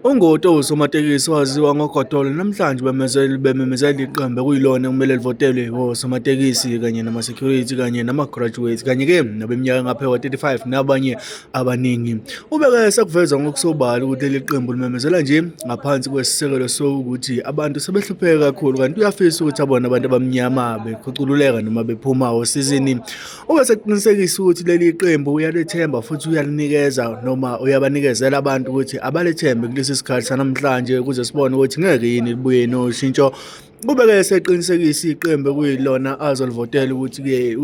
Ungoti owusomatekisi owaziwa ngoGodolo namhlanje bememezela iqembu ekuyilona okumele livotelwe wosomatekisi kanye nama-security kanye nama-graduates kanye-ke nabeminyaka engaphezu kwa-35 nabanye abaningi. Ubeke sekuveza ngokusobala ukuthi leli qembu limemezela nje ngaphansi kwesisekelo sokuthi abantu sebehlupheke kakhulu kanti uyafisa ukuthi abone abantu abamnyama bekhucululeka noma bephuma osizini. Ube sekuqinisekisa ukuthi leli qembu uyalethemba futhi uyalinikeza noma uyabanikezela abantu ukuthi abalethembe kulesi sikhathi sanamhlanje ukuze sibone ukuthi ngeke yini libuye noshintsho. Kube-ke seqinisekisa iqembu ekuyilona azolivotela ukuthi-ke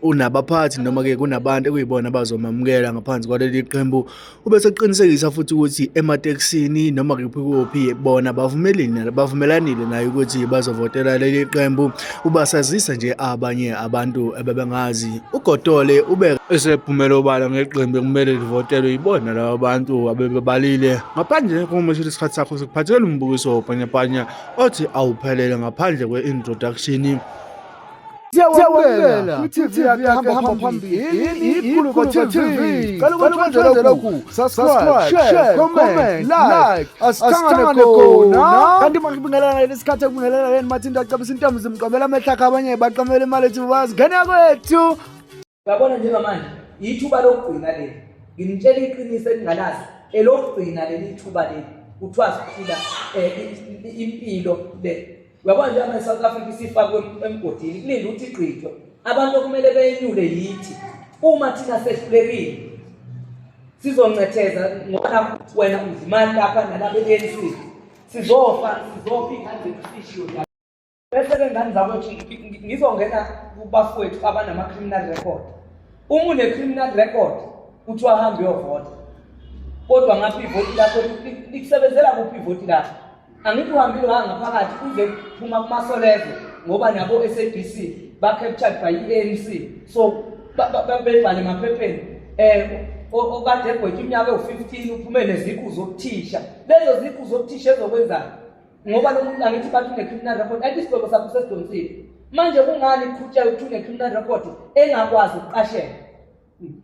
unabaphathi noma-ke kunabantu ekuyibona abazomamukela ngaphansi kwaleli qembu. Ube seqinisekisa futhi ukuthi ematekisini noma kuphi kuphi bona bavumelile bavumelanile naye ukuthi bazovotela leli qembu. Ubasazisa nje abanye abantu ebebengazi. UGodole ube esephumela obala ngeqembu ekumele livotelwe yibona laba bantu abebebalile. Ngaphandle kokumoshela isikhathi sakho sikuphathela umbukiso wobhanyabhanya othi awuphelele ngaphandle kwe-introduction. Siyawamukela kwi-TV yakhe hamba phambili iGuluva TV. Cela ukwenze lokhu, subscribe, share, comment, like, asithangane khona. Kanti makubingelana ngalesi sikhathi ekubingelana yena Mathinta acabisa intombi zimqamela amehlo akhe abanye baqamela imali ethi bazi ngene kwethu. Uyabona njengamanje ithuba lokugcina leli. Nginitshela iqiniso elingalazi elokugcina leli ithuba leli. Kuthiwa siphila eh, impilo le. Uyabona njengamanje South Africa isifakwe emgodini kulinde ukuthi igqitshwe. Abantu okumele benyule yithi. Uma thina sehlulekile sizoncetheza ngoba wena udla imali lapha nalapha e-ANC. Sizofa sizofa iy'ngane zethu sishiyo. Bese-ke ngane zakwethu ngizongena kubafowethu abanama-criminal record. Uma une-criminal record kuthiwa hambe uyovota, kodwa ngapha ivoti lakho likusebenzela kuphi ivoti lakho? Angithi uhambile waya ngaphakathi uze phuma kumasolezwe ngoba nabo SABC ba-captured by i-ANC so bebhale emaphepheni um okade egwetha iminyaka ewu-15 uphume neziqu zobuthisha. Lezo ziqu zobuthisha ezokwenzani? Ngoba lo muntu angithi bathi une-criminal record, angithi isigwebo sakho sesidonsile. Manje kungani kuqhutsheka ukuthi une-criminal record engakwazi ukuqasheka?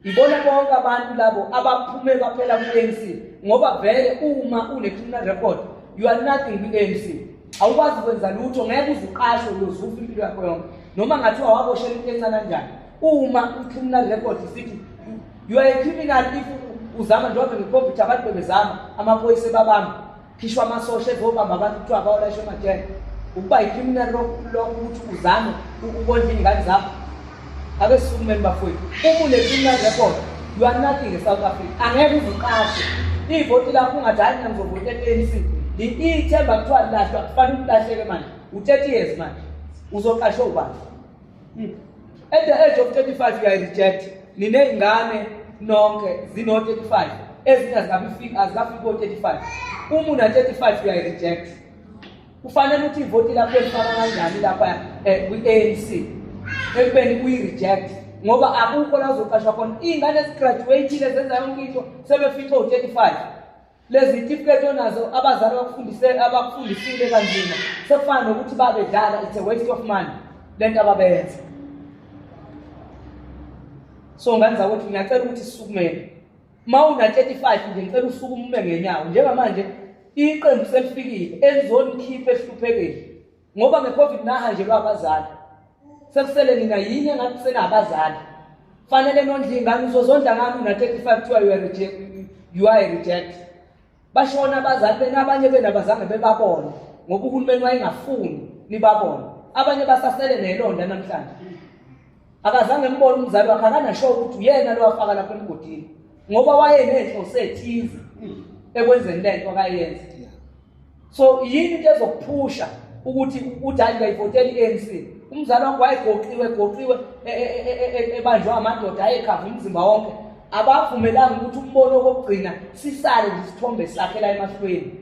Ibona bonke abantu labo abaphume baphela ku-ANC ngoba vele uma une-criminal record you are nothing kwi-ANC. Awukwazi ukwenza lutho, ngeke uze uqashwe, uyozufa impilo yakho yonke. Noma ngathiwa waboshela into encane kanjani. Uma i-criminal record isithi you are a criminal if uzama njengoba nge-COVID abantu bebezama amaphoyisa ebabamba. Khishwa amasosha ezobamba abantu kuthiwa abawolayisha emajele. Ukuba yi-criminal lokho ukuthi uzame ukondla iy'ngane zakho. Ake sisukumeni bafowethu. Uma une-criminal record, you are nothing e-South Africa. Angeke uze uqashwe. Ivoti lakho ungathi hayi mina ngizovotela i-ANC. Ithemba kuthiwa lilahlwa kufanele ulahleke manje. U-30 years manje. Uzoqashwa ubani? At the age of 35 you are reject. Niney'ngane nonke zino-35 ezinye azikafiki azikafiki ko-35. Uma una-35 you are reject. Kufanele ukuthi ivoti lakho elifaka kanjani lapha eh, kwi-ANC ekubeni uyi-reject ngoba akukho la uzoqashwa khona. Iy'ngane ezigraduate-ile zenza yonke into sebefice o-35. Lezi zitifiketi onazo abazali abakufundise abakufundisile kanzima sekufana nokuthi babedlala, it's a waste of money lento ababeyenza. So ngane zakwethu ngiyacela ukuthi sisukumele. Uma una 35 nje ngicela usukume ume ngenyawo. Njengamanje iqembu selifikile elizonikhipha ehluphekeni ngoba nge-COVID nahanjelwa abazali. Sekusele nina yini engathi senabazali. Fanele nondle ingane uzozondla ngani una 35 kuthiwa you are reject, you are a reject. Bashona abazali benu abanye benu abazange bebabone ngoba uhulumeni wayengafuni nibabone. Abanye basasele nelonda namhlanje. Akazange mbone umzali wakhe akanasho ukuthi uyena lo wafaka lapha emgodini ngoba wayenenhloso ethize ekwenzeni lento akayenza. So yini into ezokuphusha ukuthi uthi hayi ngiyayivotela i-ANC? Umzali wakho wayegoqiwe egoqiwe e, e, e, ebanjwa amadoda ayekhava umzimba wonke. Abavumelanga ukuthi umbono okokugcina sisale nje isithombe sakhe la emahlweni.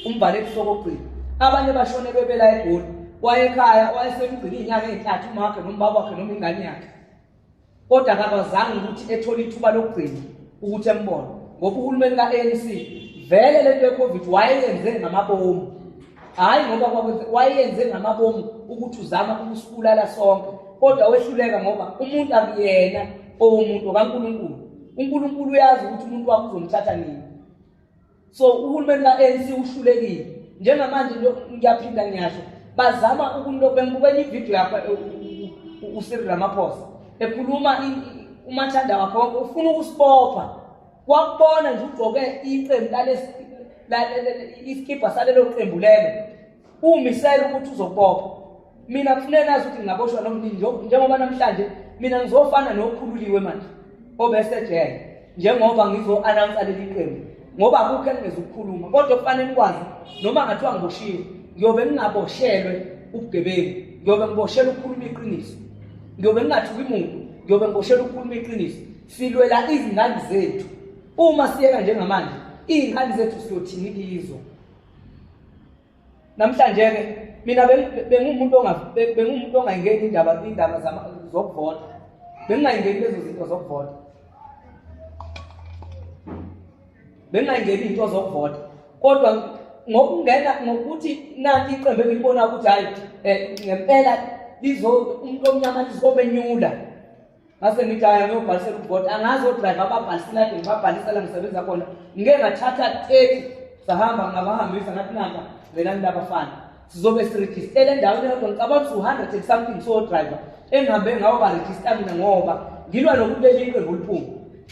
Umbhale ebusuku okugcina. Abanye bashone bebela eGoli. Wayekhaya wayesemgcina iy'nyanga ey'ntathu umama wakhe noma ubaba wakhe noma ingane yakhe. Kodwa akakwazanga ukuthi ethole ithuba lokugcina ukuthi embone ngoba uhulumeni ka-ANC vele lento ye-COVID wayeyenze ngamabomu, hhayi ngoba kwakwenze, wayeyenze ngamabomu ukuthi uzama ukusibulala sonke, kodwa wehluleka ngoba umuntu akuyena owomuntu okaNkulunkulu. uNkulunkulu uyazi ukuthi umuntu wakho uzomthatha nini. So uhulumeni ka-ANC uhlulekile njengamanje. Ngiyaphinda ngiyasho, bazama ukunto. Bengibukela ividiyo yakho uCyril Ramaphosa ekhuluma umathanda wakhe wonke ufuna ukusibopha. Wakubona nje ugqoke iqembu lalesi isikibha salelo qembu lelo, umisela ukuthi uzokubopha. Mina kufuneka nazi ukuthi ngingaboshwa noma nini, njengoba namhlanje mina ngizofana nokhululiwe manje obesejele, njengoba ngizo-announce leli qembu, ngoba akukho engingezukukhuluma. Kodwa kufanele nikwazi, noma ngathiwa ngiboshiwe, ngiyobe ngingaboshelwe ubugebengu, ngiyobe ngiboshelwe ukukhuluma iqiniso. Ngiyobe ngingathuki muntu, ngiyobe ngiboshelwe ukukhuluma iqiniso. Silwela izingane zethu. Uma siyeka njengamanje, iy'ngane zethu siyothini kizo? Namhlanje-ke mina bengumuntu ongayingeni indaba zokuvota, bengingayingeni lezo zinto zokuvota, bengingayingeni iy'nto zokuvota, kodwa ngokungena ngokuthi nanti iqembu engilibona ukuthi hhayi, ngempela lizo umuntu omnyama lizomenyula, ngase ngithi hhayi, ngiyobhalisela ukuvota. Angazi odrayiva ababhalisile, ade ngibabhalisela ngisebenza khona. Ngike ngathatha 30, sahamba, ngabahambisa, ngathi nampa ngelani labafana, sizobe sirejistele endaweni eyodwa. Ngicabanga ukuthi u-hundred and something so driver engihambe ngawo barejista mina, ngoba ngilwa nokuthi leli qembu liphume.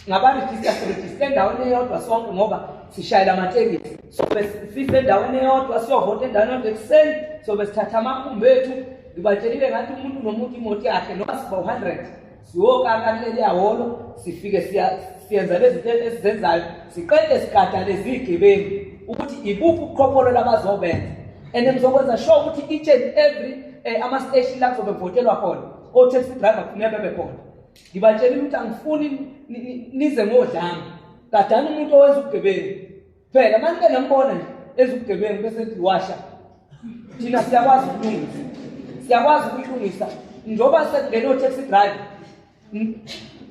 Ngabarejista, sirejiste endaweni eyodwa sonke, ngoba sishayela amatekisi. Sobe sifise endaweni eyodwa, siyovota endaweni eyodwa ekuseni, sobe sithatha amakhumbi ethu. Ngibatshelile ngathi umuntu nomuntu imoto yakhe, noma siba u-100, siyokaka kuleliya hholo, sifike siyenza lezi zinto esizenzayo, siqede sigada lezi iy'gebengu ukuthi ibuphi ubuqhopholo labazobenza. And ngizokwenza sure ukuthi each and every ama-station la kuzobe kuvotelwa khona, o-taxi driver kufuneka bebe khona. Ngibatshelile ukuthi angifuni nize ngodlame, gadani umuntu owenza ubugebengu. Phela manje nambona nje ezubugebengu, bese ethi washa. Thina siyakwazi ukulungisa, siyakwazi ukuyilungisa njengoba sekungena o-taxi driver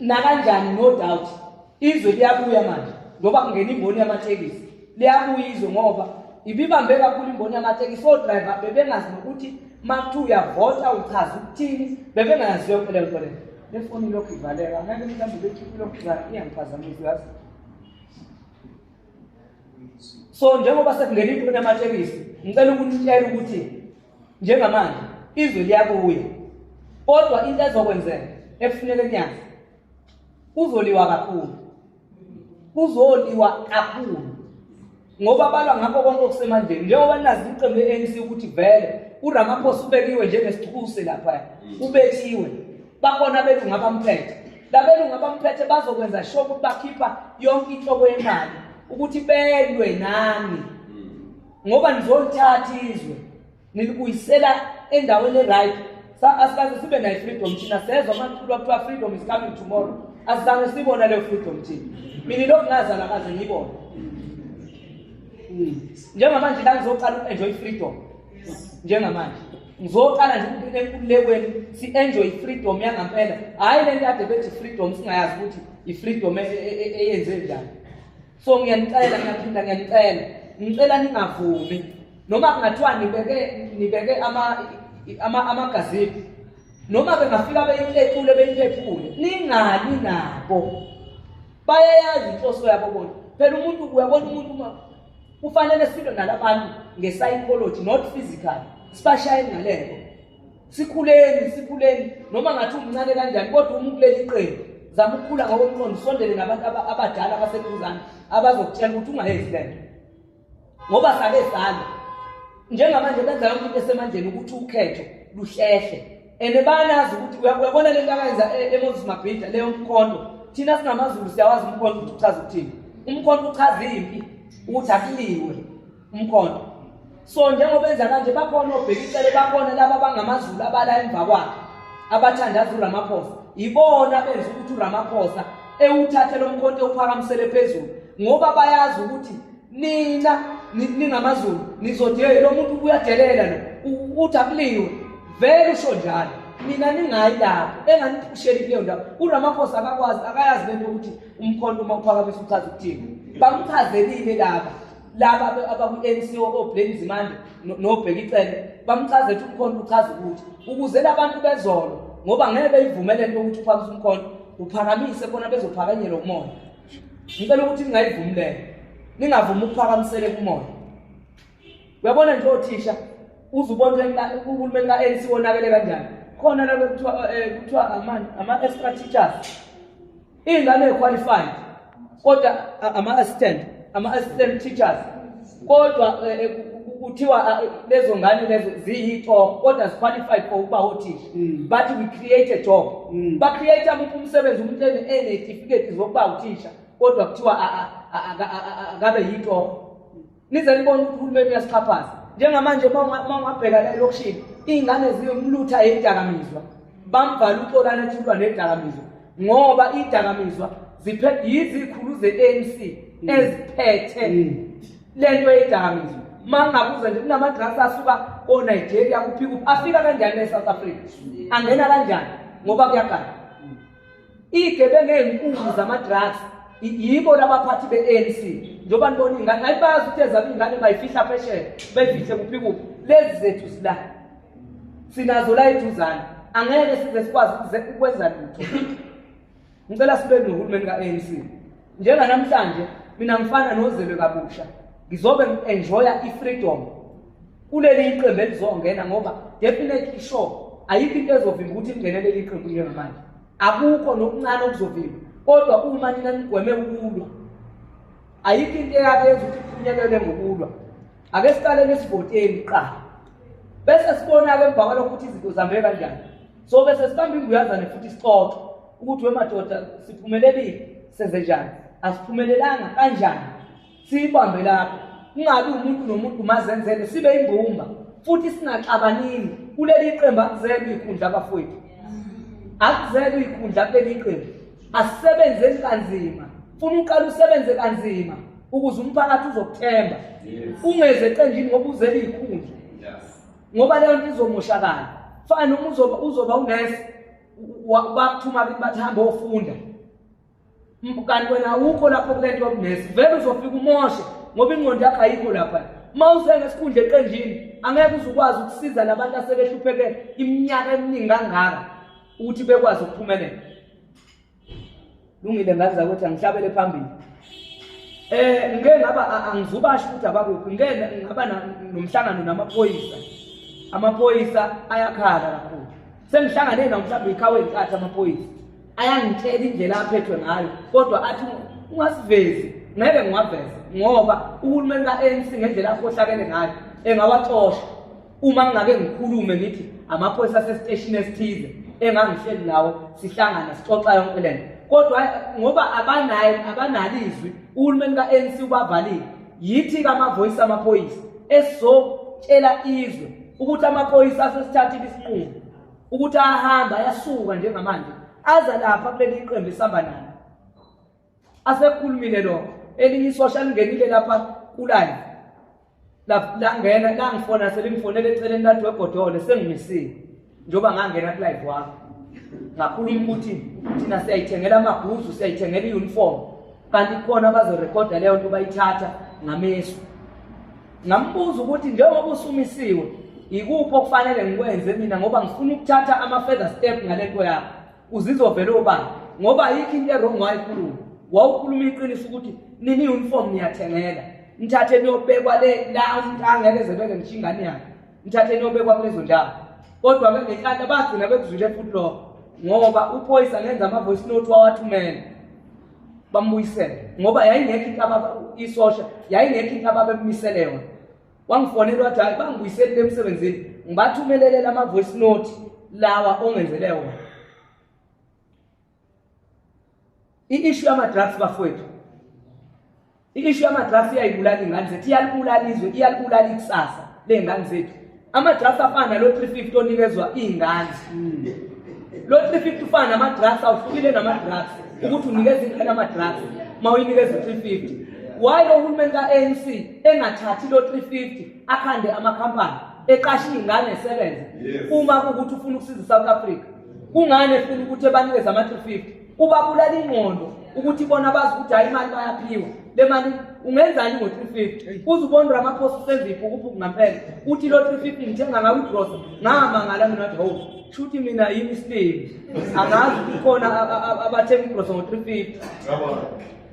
nakanjani. No doubt izwe liyabuya manje ngoba kungena imboni yamatekisi. Liyabuya izwe ngoba ibibambe kakhulu imboni yamatekisi. O-driver bebengazi nokuthi uma kuthiwa uyavota uchaza ukuthini, bebengayazi yonke leyo nto leyo. Le foni ilokhu ivaleka, ngeke mhlawumbe bekhiphe ilokhu iyangiphazamisa, yazi. So njengoba sekungena imboni yamatekisi, ngicela ukunitshela ukuthi njengamanje izwe liyabuya, kodwa into ezokwenzeka ekufuneka niyazi, kuzoliwa kakhulu, kuzoliwa kakhulu, ngoba balwa ngakho konke okusemandleni. Njengoba nazi iqembu le-ANC ukuthi vele uRamaphosa ubekiwe njengesichuse lapha, ubekiwe, bakhona abelungu abamphethe. Labelungu abamphethe bazokwenza sure ukuthi bakhipha yonke inhlobo yemali ukuthi belwe nani, ngoba nizolithatha izwe nilibuyisela endaweni e-right. Asikaze sibe nayo freedom thina. Sezwa amaculo kuthiwa freedom is coming tomorrow, asizange sibona leyo freedom thina. Mina ilokhu ngazala kaze ngiyibone. Njengamanje la ngizoqala uku-enjoy freedom, njengamanje ngizoqala nje ukuthi enkululekweni si-enjoy freedom yangampela, hhayi le nto kade bethi freedom singayazi ukuthi i-freedom eyenze njani. So ngiyanicela, ngiyaphinda ngiyanicela, ngicela ningavumi noma kungathiwa nibeke amagazeti, noma bengafika beyiphephule, beyiphephule, ningali nabo. Bayayazi inhloso yabo bona. Phela umuntu, uyabona, umuntu uma kufanele silwe nalabantu nge-psychology, not physical, sibashaye ngalento. Sikhuleni, sikhuleni, noma ngathi umncane kanjani, kodwa uma ukuleli qembu, zama ukukhula ngokomqondo, usondele nabantu abadala abaseduzane abazokutshela ukuthi ungayenzi lento, ngoba sake sala. Njengamanje benza yonke into esemandleni ukuthi ukhetho luhlehle, and bayanazi ukuthi uyabona le nto akayenza eMoses Mabhida, leyo mkhonto. Thina singamaZulu siyawazi umkhonto ukuthi uchaza ukuthini. Umkhonto uchaza impi, ukuthi akuliwe umkhonto. So njengoba enza kanje, bakhona obheka icele, bakhona laba abangamaZulu abala emva kwakhe abathandaza uRamaphosa. Ibona benza ukuthi uRamaphosa ewuthathe lo mkhonto ewuphakamisele phezulu, ngoba bayazi ukuthi nina ningamaZulu nizothi, hey, lo muntu uyadelela, lo uthi akuliwe. Vele usho njalo, nina ningayi lapho enganiphusheli kuleyo ndawo. URamaphosa akakwazi, akayazi lento ukuthi umkhonto uma uphakamisa uchaza ukuthini. Bamchazelile laba abakwi-ANC, oBlade Nzimande noBheki Cele, bamchazela ukuthi umkhonto uchaza ukuthi ukuze labantu bezolo, ngoba ngeke beyivumele into yokuthi uphakamise umkhonto, uphakamise khona bezophakanyelwa umoya. Ngicela ukuthi ningayivumi leyo. Ningavumi ukuphakamisele kumoya. Uyabona nje othisha uze ubone uhulumeni ka-ANC wonakele kanjani. Khona la kuthiwa eh, kuthiwa ama-extra teachers. Iy'ngane eziqualified kodwa ama-assistant, ama-assistant teachers kodwa eh, eh, kuthiwa lezo ngane lezo ziyitoho kodwa ziqualified for ukuba othisha. But we create a job. Ba-create amuphi umsebenzi umuntu eney'tifiketi zokuba uthisha kodwa kuthiwa akabe yitoho. Nize nibone ukuthi uhulumeni uyasixhaphaza. Njengamanje uma ungabheka la elokishini, iy'ngane ziyomlutha yedakamizwa. Bamvala uXolani ethi ulwa nedakamizwa ngoba idakamizwa yizikhulu ze-ANC eziphethe lento yedakamizwa. Uma ngingabuza nje kunama-drugs asuka ko-Nigeria kuphi kuphi, afika kanjani e-South Africa? Angena kanjani? Ngoba kuyagana. Iy'gebengu ey'nkulu zama-drugs yibo labaphathi be-ANC. Njengoba nibona iy'ngane, ayibazi ukuthi ezabo iy'ngane bayifihla phesheya, bayifihle kuphi kuphi. Lezi zethu sila. Sinazo la eduzane. Angeke size sikwazi ukwenza lutho. Ngicela sibe nohulumeni ka-ANC. Njenganamhlanje mina ngifana nozelwe kabusha. Ngizobe ngi-enjoya i-freedom kuleli iqembu elizongena ngoba definitely sure ayikho into ezovimba ukuthi lingene leli qembu njengamanje. Akukho nokuncane okuzovimba. Kodwa uma nina nigweme ukulwa, ayikho into eyake yenza ukuthi kuphunyelelwe ngokulwa. Ake siqaleni esivoteni kuqala. Bese sibona-ke emva kwalokho ukuthi izinto zihambe kanjani. So bese sibamba imbuyazane futhi sixoxe ukuthi wemadoda siphumelelile senze njani, asiphumelelanga kanjani. Siyibambe lapho. Kungabi umuntu nomuntu mazenzele, sibe imbumba futhi singaxabanini. Kuleli qembu akuzelwe ikhundla bafowethu. Akuzelwe ikhundla kuleli qembu. Asisebenzeni kanzima. Funa uqale usebenze kanzima ukuze umphakathi uzokuthemba. Ungeze eqenjini ngoba uzele ikhundla. Ngoba leyo nto izomoshakala. Fana noma uzoba unesi bakuthuma bathi hamba ofunda. Kanti wena awukho lapho kule nto yobunesi, vele uzofika umoshe ngoba ingqondo yakho ayikho lapha. Uma uze ngesikhundla eqenjini angeke uze ukwazi ukusiza labantu asebehlupheke iminyaka eminingi kangaka ukuthi bekwazi ukuphumelela. Lungile ngane zakwethu, angihlabele phambili. Ngike ngaba angizubasho ukuthi abakuphi, ngike ngaba nomhlangano namaphoyisa. Amaphoyisa ayakhala kakhulu. Sengihlangane nawo mhlawumbe ikhawe inkathi amaphoyisa. Ayangitshela indlela aphethwe ngayo, kodwa athi ungasivezi, ngeke ngiwaveze ngoba uhulumeni ka-ANC ngendlela akhohlakele ngayo engawaxosha. Uma ngingake ngikhulume ngithi amaphoyisa asesiteshini esithize engangihleli nawo sihlangana sixoxa yonke lento, kodwa ngoba abanalo izwi, uhulumeni ka-ANC ubavalile. Yithi-ke amavoyisi amaphoyisa esizotshela izwe ukuthi amaphoyisa asesithathile isinqumo ukuthi ahamba ayasuka njengamanje aza lapha kuleli qembu esihamba nalo. Asekukhulumile lokho, elinye isosha lingenile lapha kulive langena langifona, selingifonela eceleni lathi wegodole sengimisile njengoba ngangena kulive wakho ngakhuluma ukuthi thina siyayithengela amaguzu, siyayithengela i-uniform, kanti khona abazorekhoda leyo nto bayithatha ngamesu. Ngambuza ukuthi njengoba usumisiwe ikuphi okufanele ngikwenze mina ngoba ngifuna ukuthatha ama-further step ngale nto yakho uzizovele obani, ngoba ayikho into erong wayikhuluma. Wawukhuluma iqiniso ukuthi nini i-uniform niyathengela, nithathe niyobekwa le la umuntu angeke eze beke ngisho ingane yakhe, nithathe niyobekwa kulezo ndawo. Kodwa-ke ngenhlanhla bagcina bekuzwile futhi lokho, ngoba uphoyisa ngenza ama-voice note wawathumela bambuyisele, ngoba yayingekho into isosha yayingekho into ababemmisele yona. Wangifonela wathi hayi bangibuyiselile emsebenzini, ngibathumelele lama-voice note lawa ongenzele wona. I-issue yama-drugs bafowethu, i-issue yama-drugs iyayibulala iy'ngane zethu, iyalibulala izwe, iyalibulala ikusasa ley'ngane zethu. Ama-drugs afana nalo 350 onikezwa iy'ngane. Lo 350 ufana nama-drugs, awuhlukile nama-drugs ukuthi unikeza ingane ama-drugs uma uyinikeza u-350. Why lo hulumeni ka-ANC engathathi lo 350 akhande amakhampani eqashe iy'ngane esebenze? Uma kuwukuthi ufuna ukusiza i-South Africa, kungani efuna ukuthi ebanikeze ama-350? Ubabulala ingqondo ukuthi bona bazi ukuthi hayi imali bayaphiwa. Le mali ungenzani ngo-350? Uze ubone uRamaphosa usenza iphukuphuku ngampela. Uthi lo 350 ngithenga ngawo igrosa. Ngamangala mina ngathi hawu, shuthi mina yimi isilimi. Angazi ukuthi khona abathenga igrosa ngo-350.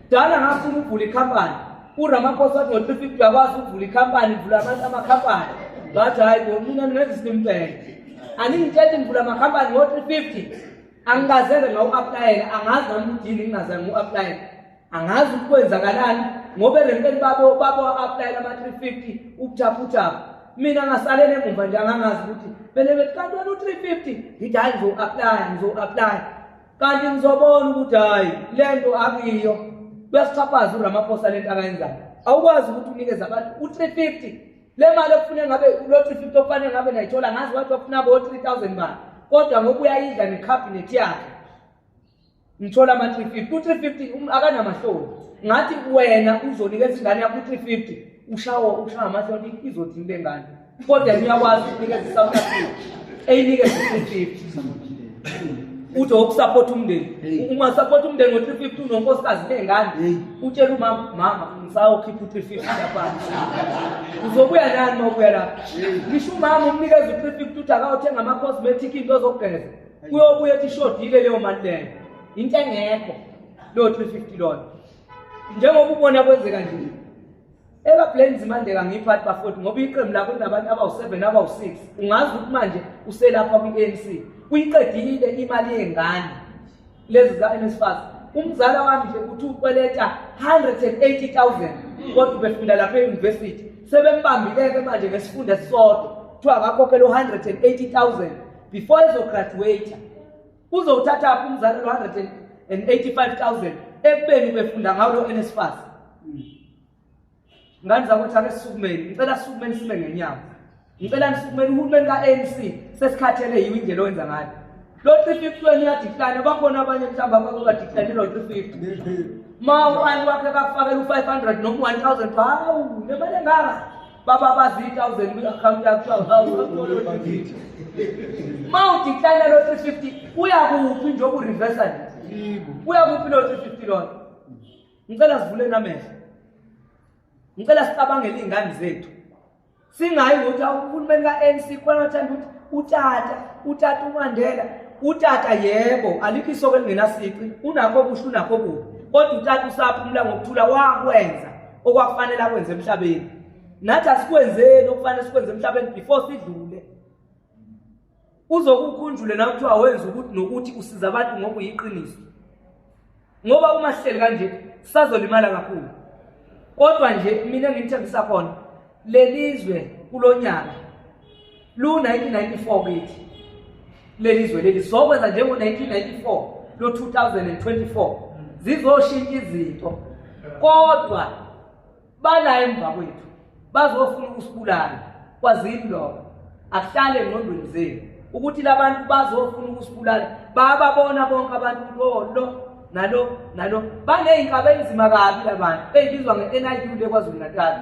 Dala ngafuna ukuvula ikhampani. URamaphosa wathi ngo-350 uyakwazi ukuvula ikhampani, vula amakhampani. Bathi hhayi bo, mina ningenza isinimpela. Aningitsheli ngivula amakhampani ngo-350. Angikazeke ngawu-aplayela, angazi nami ukuthi yini ngingazange ngiwu-aplayele. Angazi ukuthi kwenzakalani ngoba erenkeni babo babo-aplayela ama-350 ubuthaphuthaphu. Mina ngasalela emuva nje angangazi ukuthi bele bethi kanti wena u-350 ngithi hhayi ngizo-aplaya ngizo-aplaya. Kanti ngizobona ukuthi hhayi le nto akuyiyo. Uyasixhaphaza uRamaphosa le nto akayenzayo. Awukwazi ukuthi unikeze abantu u-350 le mali okufuneka ngabe lo 350 okufanele ngabe nayithola ngazi wathi wafuna bo 3000 bani kodwa ngoba uyayidla nekhabhinethi yakhe ngithola ama-350 u-350 akanamahloni ngathi wena uzonikeza ingane yakho u-350 ushawa ushaya amahloni izothini le ngane kodwa yena uyakwazi ukunikeza i-south Africa eyinikeza u-350 uthi wokusapotha umndeni ungasapotha umndeni ngo-350 unonkosikazi ney'ngane utshela umama mama ngisayokhipha u-350 lapha uzobuya nani uma ubuya lapha ngisho umama umnikeza u-350 uthi akawuthenga ama-cosmetic into zokugeza uyobuya ethi ishodile leyo mali leyo into engekho leyo 350 loyo njengoba ubona kwenzeka nje ekaBlade Nzimande ngiphathi bafowethu ngoba iqembu lakho linabantu abawu-7 abawu-6 ungazi ukuthi manje uselapha kwi-ANC uyiqedile imali yengane lezi zika-NSFAS umzala wami nje uthi ukweleta 180,000 kodwa ubefunda lapha e-university sebembambile-ke manje ngesifundo esisodwa kuthiwa akakhokhele u-180,000 before ezograduate uzowuthathaphi umzala lo 185,000 ekubeni ubefunda ngawo lo NSFAS ngane zakwethu ake sisukumeni ngicela sisukumeni sime ngenyawo ngicela nisukumeni uhulumeni ka-ANC sesikhathele yiwo indlela owenza ngayo lo 350 wena uyadecline bakhona abanye mhlawumbe abake badecline lo 350 ma u-anti wakhe kakufakela u-500 noma u-1000 hawu nemali engaka baba bazi i-1000 kwi-akhawunti yakho hawu ma udecline lo 350 uyakuphi njengoba urivesa nje uyakuphi lo 350 lona Ngicela sivuleni amehlo. Ngicela sicabangele izingane zethu. Singayi ngokuthi uhulumeni ka-ANC khona bathanda ukuthi utata, utata uMandela, utata yebo, alikho isoko elingenasici, unakho okuhle unakho okubi. Kodwa utata usaphumula ngokuthula wakwenza okwakufanele akwenze emhlabeni. Nathi asikwenzeni okufanele sikwenze emhlabeni before sidlule. Uzokukhunjule na kuthiwa wenza ukuthi nokuthi usiza abantu ngoba uyiqiniso. Ngoba uma sihleli kanje sazolimala kakhulu. Kodwa nje mina engimthembisa khona lelizwe kulonyaka lu 1994 kithi lelizwe leli sokwenza njengo 1994 lo 2024 zizoshintsha izinto kodwa bala emva kwethu bazofuna ukusibulala kwazini lokho akuhlale engqondweni zenu ukuthi labantu bazofuna ukusibulala bababona bonke abantu ukuthi oh lo nalo nalo baney'nkaba enzima kabi labantu ey'bizwa nge-NIU le KwaZulu Natal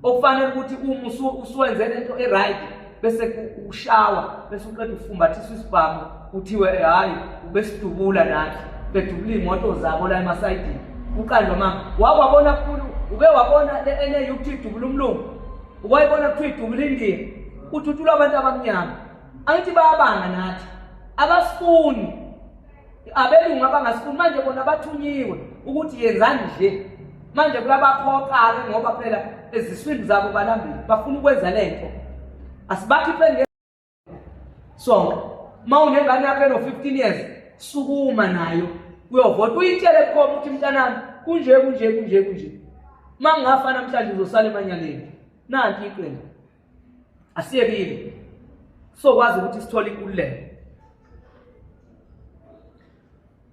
okufanele ukuthi uma usuwenze lento e-right bese ushawa bese uqeda ufumbathiswa isibhamu kuthiwe eh, hhayi ubesidubula nathi bedubula iy'moto zabo la emasayidini kuqanjwa mama wakwabona kukhulu uke wabona le NAU kuthiwa idubula umlungu ukwayibona kuthiwa idubula indiya kuthuthulwa abantu abamnyama angithi bayabanga nathi abasifuni abelungu abangasifuni manje bona bathunyiwe ukuthi yenzani nje manje kuyabaphoqa-ke ngoba phela eziswini zabo balambile bafuna ukwenza le nto asibakhipheni sonke uma unengane yakho eno-15 years sukuma nayo uyovota uyitshele bukhoma ukuthi mntanami kunje kunje kunje kunje uma ngingafa namhlanje uzosala emanyaleni nanti iqembu asiyekile sokwazi ukuthi sithole inkululeko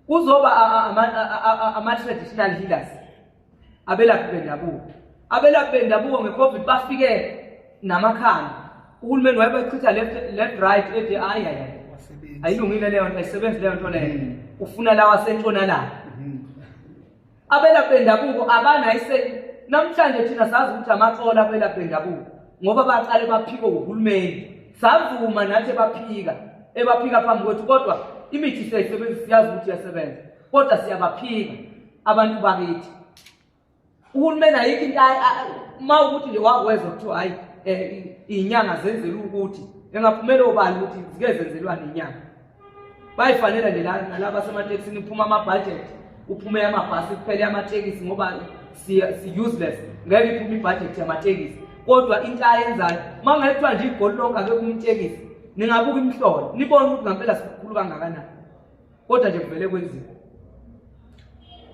kuzoba ama-traditional healers abelaphi bendabuko abelaphi bendabuko nge-covid bafike namakhanda uhulumeni wayebachitha left, left right ethi hayi hayi ayilungile leyo nto ayisebenzi leyo nto leyo mm. ufuna lawa sentshonalanga mm-hmm. Abelaphi bendabuko abanayise namhlanje thina sazi ukuthi amaxola abelaphi bendabuko ngoba baqale baphike uhulumeni savuma nathi ebaphika ebaphika phambi kwethu kodwa imithi siyayisebenzisa siyazi ukuthi iyasebenza kodwa siyabaphika abantu bakithi uhulumeni ayikho into uma ukuthi nje wakwezwa kuthiwa hhayi um iy'nyanga zenzela ukuthi engaphumela obala ukuthi zike zenzelwani iy'nyanga bayifanele nje nalaba basematekisini kuphuma amabhajethi kuphume amabhasi kuphele amatekisi ngoba Si useless, ngeke iphume ibudget yamatekisi. Kodwa into ayenzayo, uma ngekuthiwa nje igoli lonke ake kumtekisi, ningabuka imihlolo nibone ukuthi ngampela sikhulu kangakanani. Kodwa nje kuvele kwenziwe.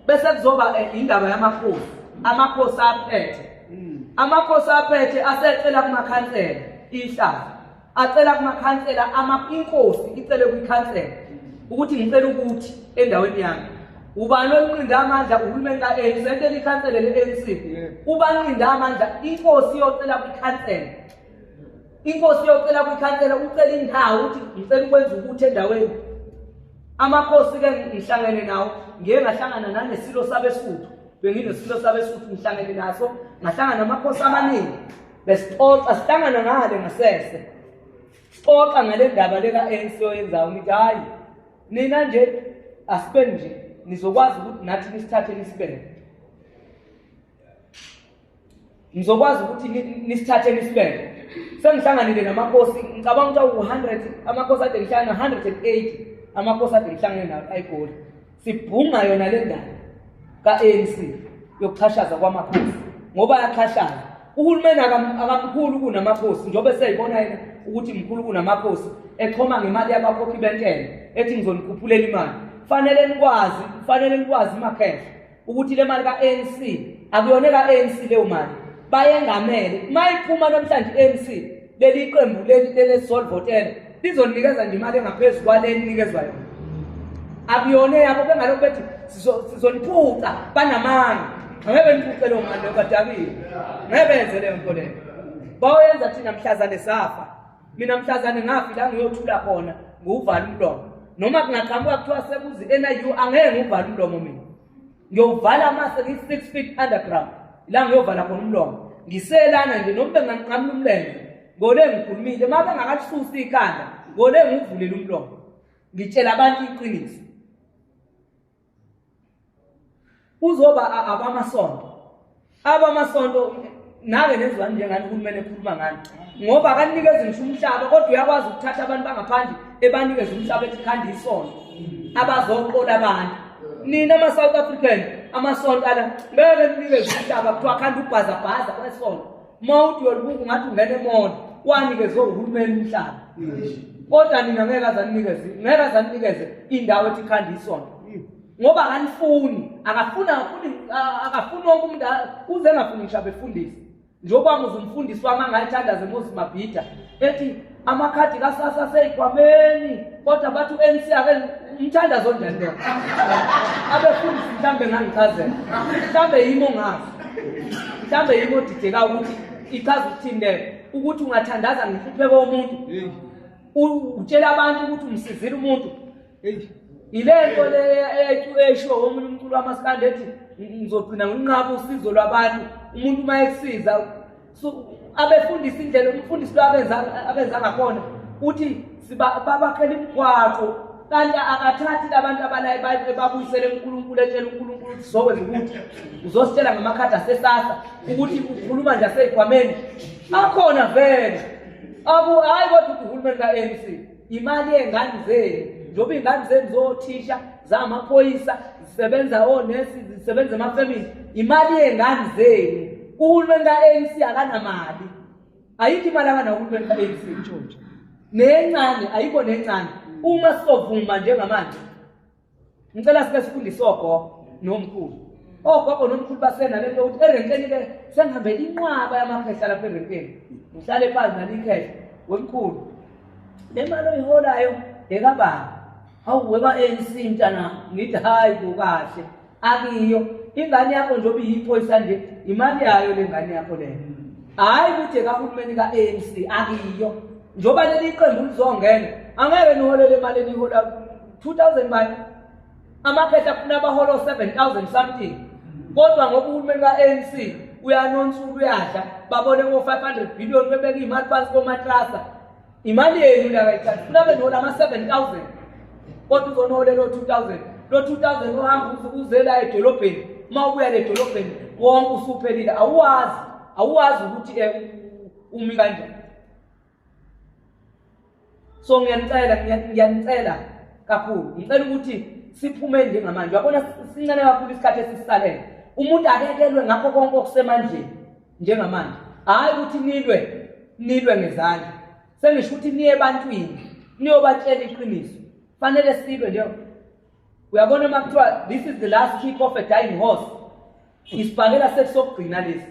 Bese kuzoba indaba yamakhosi. Amakhosi aphethe, amakhosi aphethe asecela kumakhansela ihlazo, acela kumakhansela ama inkosi icele kwikhansela ukuthi ngicela ukuthi endaweni yami ubani onqinda amandla, uhulumeni ka-ANC entela ikhansela le-ANC ubanqinda amandla. Inkosi iyocela kwikhansela, inkosi iyocela kwikhansela, ucela indawo ukuthi ngicela ukwenza ukuthi endaweni. Amakhosi-ke ngihlangene nawo, ngiye ngahlangana nanesilo sabesuthu, benginesilo sabesuthu ngihlangene naso, ngahlangana namakhosi amaningi, besixoxa sihlangana ngale ngasese, sixoxa ngale ndaba le ka-ANC oyenzayo. Ngithi hhayi, nina nje asibeni nje, nizokwazi ukuthi nathi nisithathe nisibeke, ngizokwazi ukuthi nisithathe nisibeke. Sengihlanganile namakhosi, ngicabanga ukuthi awu-100 amakhosi ade ngihlangana, 180 amakhosi ade ngihlangene nawo ayigoli, sibhunga yona le ndaba ka-ANC yokuxhashaza kwamakhosi, ngoba ayaxhashaza. Uhulumeni akamkhulu kunamakhosi, njengoba eseyibona yena ukuthi mkhulu kunamakhosi, exhoma ngemali yabakhokhi bentela, ethi ngizonikhuphulela imali. Fanele nikwazi, fanele nikwazi makhehla ukuthi le mali ka-ANC akuyona eka-ANC. Leyo mali bayengamele. Uma iphuma namhlanje i-ANC, leli qembu leli lelesisolvotela lizonikeza nje imali engaphezu kwale enikezwa yona. Akuyona eyabo. Bengalokhu bethi sizoniphuca, banamanga. Angeke beniphuce leyo mali leyo, badakile, ngeke benze leyo nto leyo. Bayoyenza thina mhlazane safa. Mina mhlazane ngafi la ngiyothula khona, ngiwuvala umlomo. Noma kungaqhamuka kuthiwa sekuze i-NIU, angeke ngiwuvale umlomo mina. Ngiyowuvala amase ngiyi-6 feet underground la ngiyovala khona umlomo. Ngiselana nje, noma benganqamula umlenze ngole ngikhulumile, uma bengakalisusi ikhanda ngole ngiwuvulile umlomo, ngitshela abantu iqiniso. Kuzoba abamasonto, abamasonto nake nezwani njengani uhulumeni ekhuluma ngani, ngoba akanikezi ngisho umhlaba, kodwa uyakwazi ukuthatha abantu bangaphandle ebanikeze umhlaba, ethi khanda isonto abazoqola abantu. Nina ama-South African, amasonto ala ngeke ninikeze umhlaba, kuthiwa khanda ubhazabhaza kwesonto. Uma uthi uyolibuka ungathi ungena emona, wanikezwe uhulumeni umhlaba, kodwa nina ngeke azanikeze, ngeke azanikeze indawo ethi khanda isonto, ngoba akanifuni, akafuni, akafuni, akafuni. Wonke umuntu uze engafuni ngisho abefundisi. Njengoba muze umfundisi wami angayithandaza eMoses Mabhida, ethi amakhadi kaSASSA seyikhwameni, kodwa bathi u-ANC ake umthandazo onjani lo? Abefundisi mhlawumbe ngangichazela, mhlawumbe yimi ongazi, mhlawumbe yimi odideka ukuthi ichaza ukuthini leyo, ukuthi ungathandaza ngenhlupheko yomuntu, utshela abantu ukuthi umsizile umuntu. Ile nto le eyayishiwo omunye umculo wamasikandi ethi ngizogcina nginqaba usizo lwabantu. Umuntu uma ekusiza, abefundisi, indlela umfundisi lo abenza ngakhona, uthi babakhela imigwaqo, kanti akathathi labantu abalaye babuyisele uNkulunkulu, etshela uNkulunkulu ukuthi sizokwenza ukuthi uzositshela ngamakhadi aseSASSA ukuthi ukhuluma nje aseyikhwameni akhona vele. Abu hayi, kodwa uthi uhulumeni ka-ANC imali yey'ngane zenu, njengoba iy'ngane zenu zothisha, zamaphoyisa, zisebenza onesi, zisebenza emafemini, imali yey'ngane zenu. Uhulumeni ka-ANC akanamali, ayikho imali akanawo uhulumeni ka-ANC, nencane ayikho, nencane. Uma sizovuma njengamanje, ngicela sike sifundise ogogo nomkhulu. Ogogo nomkhulu basenale nto ukuthi erenkeni-ke sengihambela inqwaba yamakhehla lapha erenkeni, ngihlale phansi nalikhehla, wemkhulu, le mali oyiholayo ekabani? Hawu, weba-ANC mntana. Ngithi hayi bo, kahle akiyo ingane yakho njengoba iyiphoyisa nje, imali yayo le ngane yakho leyo, hhayi ukuthi ekahulumeni ka-ANC, akiyo. Njengoba leli qembu lizongena, angeke niholele imali enihola 2000 mani. Amakhehla afuna abaholo 7000 something, kodwa ngoba uhulumeni ka-ANC uyanonsula, uyadla, babone ngo-500 billion, bebeka iy'mali phansi komatrasa. Imali yenu la kayithatha, funa benola ama-7000, kodwa uzonoholela lo 2000, lo 2000 uhamba uze la edolobheni. Uma ubuya le edolobheni wonke usuphelile, awuwazi, awuwazi ukuthi umi kanjani. So ngiyanicela, ngiyanicela kakhulu, ngicela ukuthi siphume njengamanje. Uyabona sincane kakhulu isikhathi esisisalele. Umuntu akekelwe ngakho konke okusemandleni njengamanje. Hhayi ukuthi nilwe, nilwe ngezandla. Sengisho ukuthi niye ebantwini, niyobatshela iqiniso. Fanele silwe nje. Uyabona uma kuthiwa this is the last kick of a dying horse. Isibhakela sethu sokugcina lesi.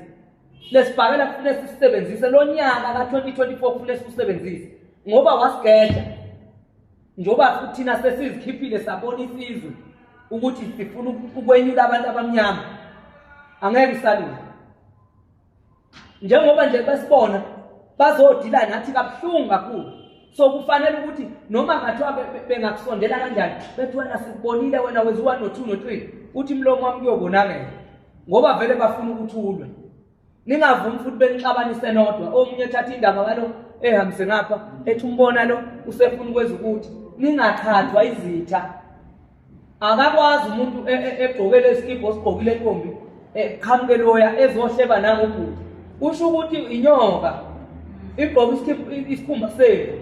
Lesibhakela kufuneka sisebenzise lo nyaka ka-2024 kufuneka siwusebenzise ngoba wasigeja. Njengoba futhi thina sesizikhiphile sabona isizwe ukuthi sifuna ukwenyula abantu abamnyama. Angeke isalunga. Njengoba nje besibona bazodila nathi kabuhlungu kakhulu. So kufanele ukuthi noma ngathiwa bengakusondela kanjani bethi wena sikubonile wena wenza u-1 no-2 no-3 uthi mlomo wami kuyobonakela ngoba vele bafuna ukuthi ulwe. Ningavumi futhi benixabanise nodwa omunye ethatha indaba kalo ehambise ngapha ethi umbona lo usefuna ukwenza ukuthi ningaqhathwa izitha. Akakwazi umuntu e, e, egqoke lesikibho osigqokile ntombi eqhamuke loya ezohleba nangobhuti usho ukuthi inyoka igqoke isikhumba sethu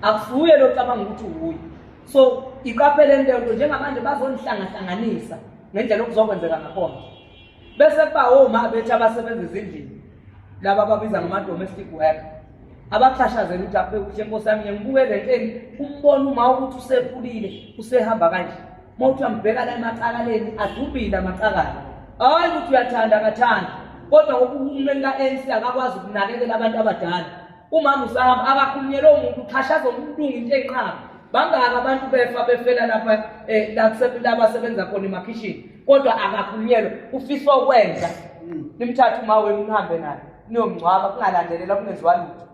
akusuye lo cabanga ukuthi uwuye. So iqaphele lento njengamanje bazonihlangahlanganisa ngendlela okuzokwenzeka ngakhona. Bese kuba oma bethi abasebenza ezindlini laba ababiza ngama-domestic worker abaxhashazela ukuthi akube kuhle nkosi yami ngibuke le nto eni umbona uma ukuthi usekhulile usehamba kanje uma uthi uyambheka la emacakaleni adubile amacakala hhayi ukuthi uyathanda akathandi kodwa ngoba uhulumeni ka-ANC akakwazi ukunakekela abantu abadala umama usahamba akakhulunyelwe umuntu uxhashaza umlungu into eyinqaba bangaka abantu befa befela lapha um la basebenza khona emakhishini kodwa akakhulunyelwe ufisa ukwenza nimthathe uma wenu nihambe naye niyomngcwaba kungalandelela kungenziwa lutho.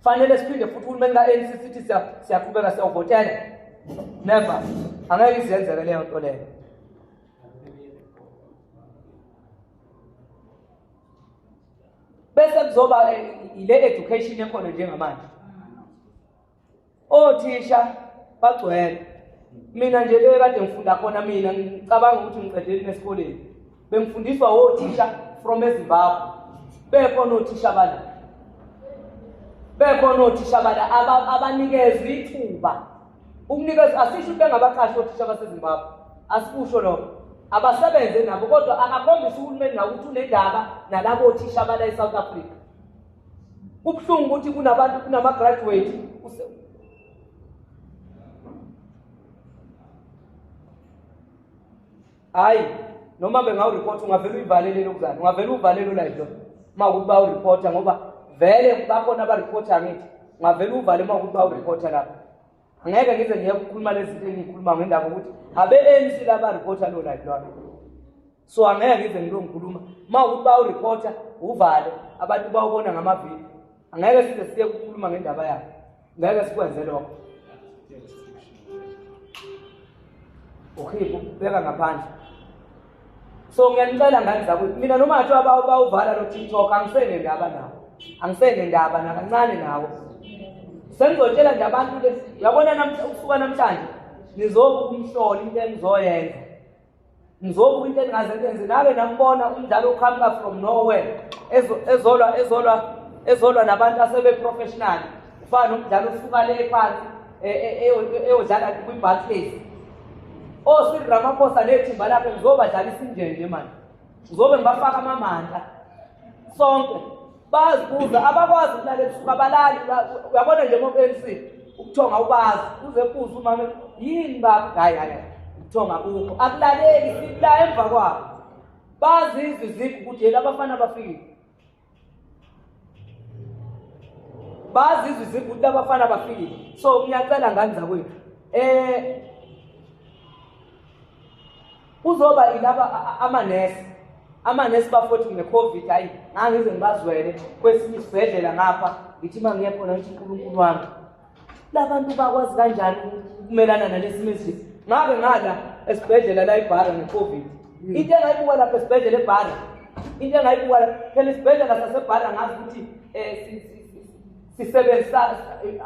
Fanele siphinde futhi uhulumeni ka-ANC sithi siyaqhubeka siyawuvotela. Never, angeke izenzeke leyo nto leyo. Bese kuzoba ile education ekhona njengamanje. Othisha bagcwele. Mina nje le kade ngifunda khona mina ngicabanga ukuthi ngiqedele esikoleni. Bengifundiswa othisha from eZimbabwe. Bekhona othisha bala. Bekhona othisha bala abanikezwe ithuba. Ukunikeza asisho ukuthi bengabaqashi othisha baseZimbabwe. Asikusho lokho. Abasebenze nabo kodwa akakhombisi uhulumeni nawo ukuthi unendaba nalabo othisha bala eSouth Africa. Kubuhlungu ukuthi kunabantu kunama-graduate hhayi noma bengawuripotha ungavele uyivalele lokuzana ungavele uvalele ulive lo uma ukuthi bawuripotha ngoba vele bakhona abaripotha ngithi ungavele uvale uma ukuthi bawuripotha lapho. Angeke ngize ngiye ukukhuluma lezi zinto engiyikhuluma ngendaba ukuthi abe-ANC labaripotha lo live lwami. So angeke ngize ngilo ngikhuluma uma ukuthi bawuripotha uvale abantu bawubona ngamavidiyo. Angeke size siye ukukhuluma ngendaba yabo. Ngeke sikwenze lokho. Ukhipha ubeka ngaphandle. So ngiyanicela ngane zakwethu mina noma ngathiwa bawuvala lo TikTok angisenendaba nawo. Angisenendaba nakancane nawo. Sengizotshela nje abantu le uyabona namhla ukusuka namhlanje nizobuka umhlolo into engizoyenza. Ngizobuka into engingaze ngenze nake nambona umdlalo oqhamuka from nowhere ezolwa ezolwa ezolwa nabantu asebe professional ufana nomdlalo osuka le phansi eyodlala kwi-Barclays. OCyril Ramaphosa nethimba lakhe ngizobadlalisa injenje manje. Ngizobe ngibafaka amamandla sonke bazibuza abakwazi ukulala ebusuku abalali uyabona nje ngo-ANC ubuthonga ubazi uze buze umama yini baba hayi hayi ubuthonga bukho akulaleli sila emva kwabo bazizwe iziphi ukuthi yena abafana bafikile bazizwe iziphi ukuthi abafana bafikile so ngiyacela ngane zakwethu kuzoba ilaba amanesi amanesi bafowethu nge-covid hayi ngangize ngibazwele kwesinye isibhedlela ngapha ngithi uma ngiye khona ngithi unkulunkulu wami labantu bakwazi kanjani ukumelana nalesimo esinje ngabe ngala esibhedlela la ibhara nge-covid into engayibuka lapha esibhedlela ebhara into engayibuka phela isibhedlela sasebhara ngazi ukuthi um sisebenzisa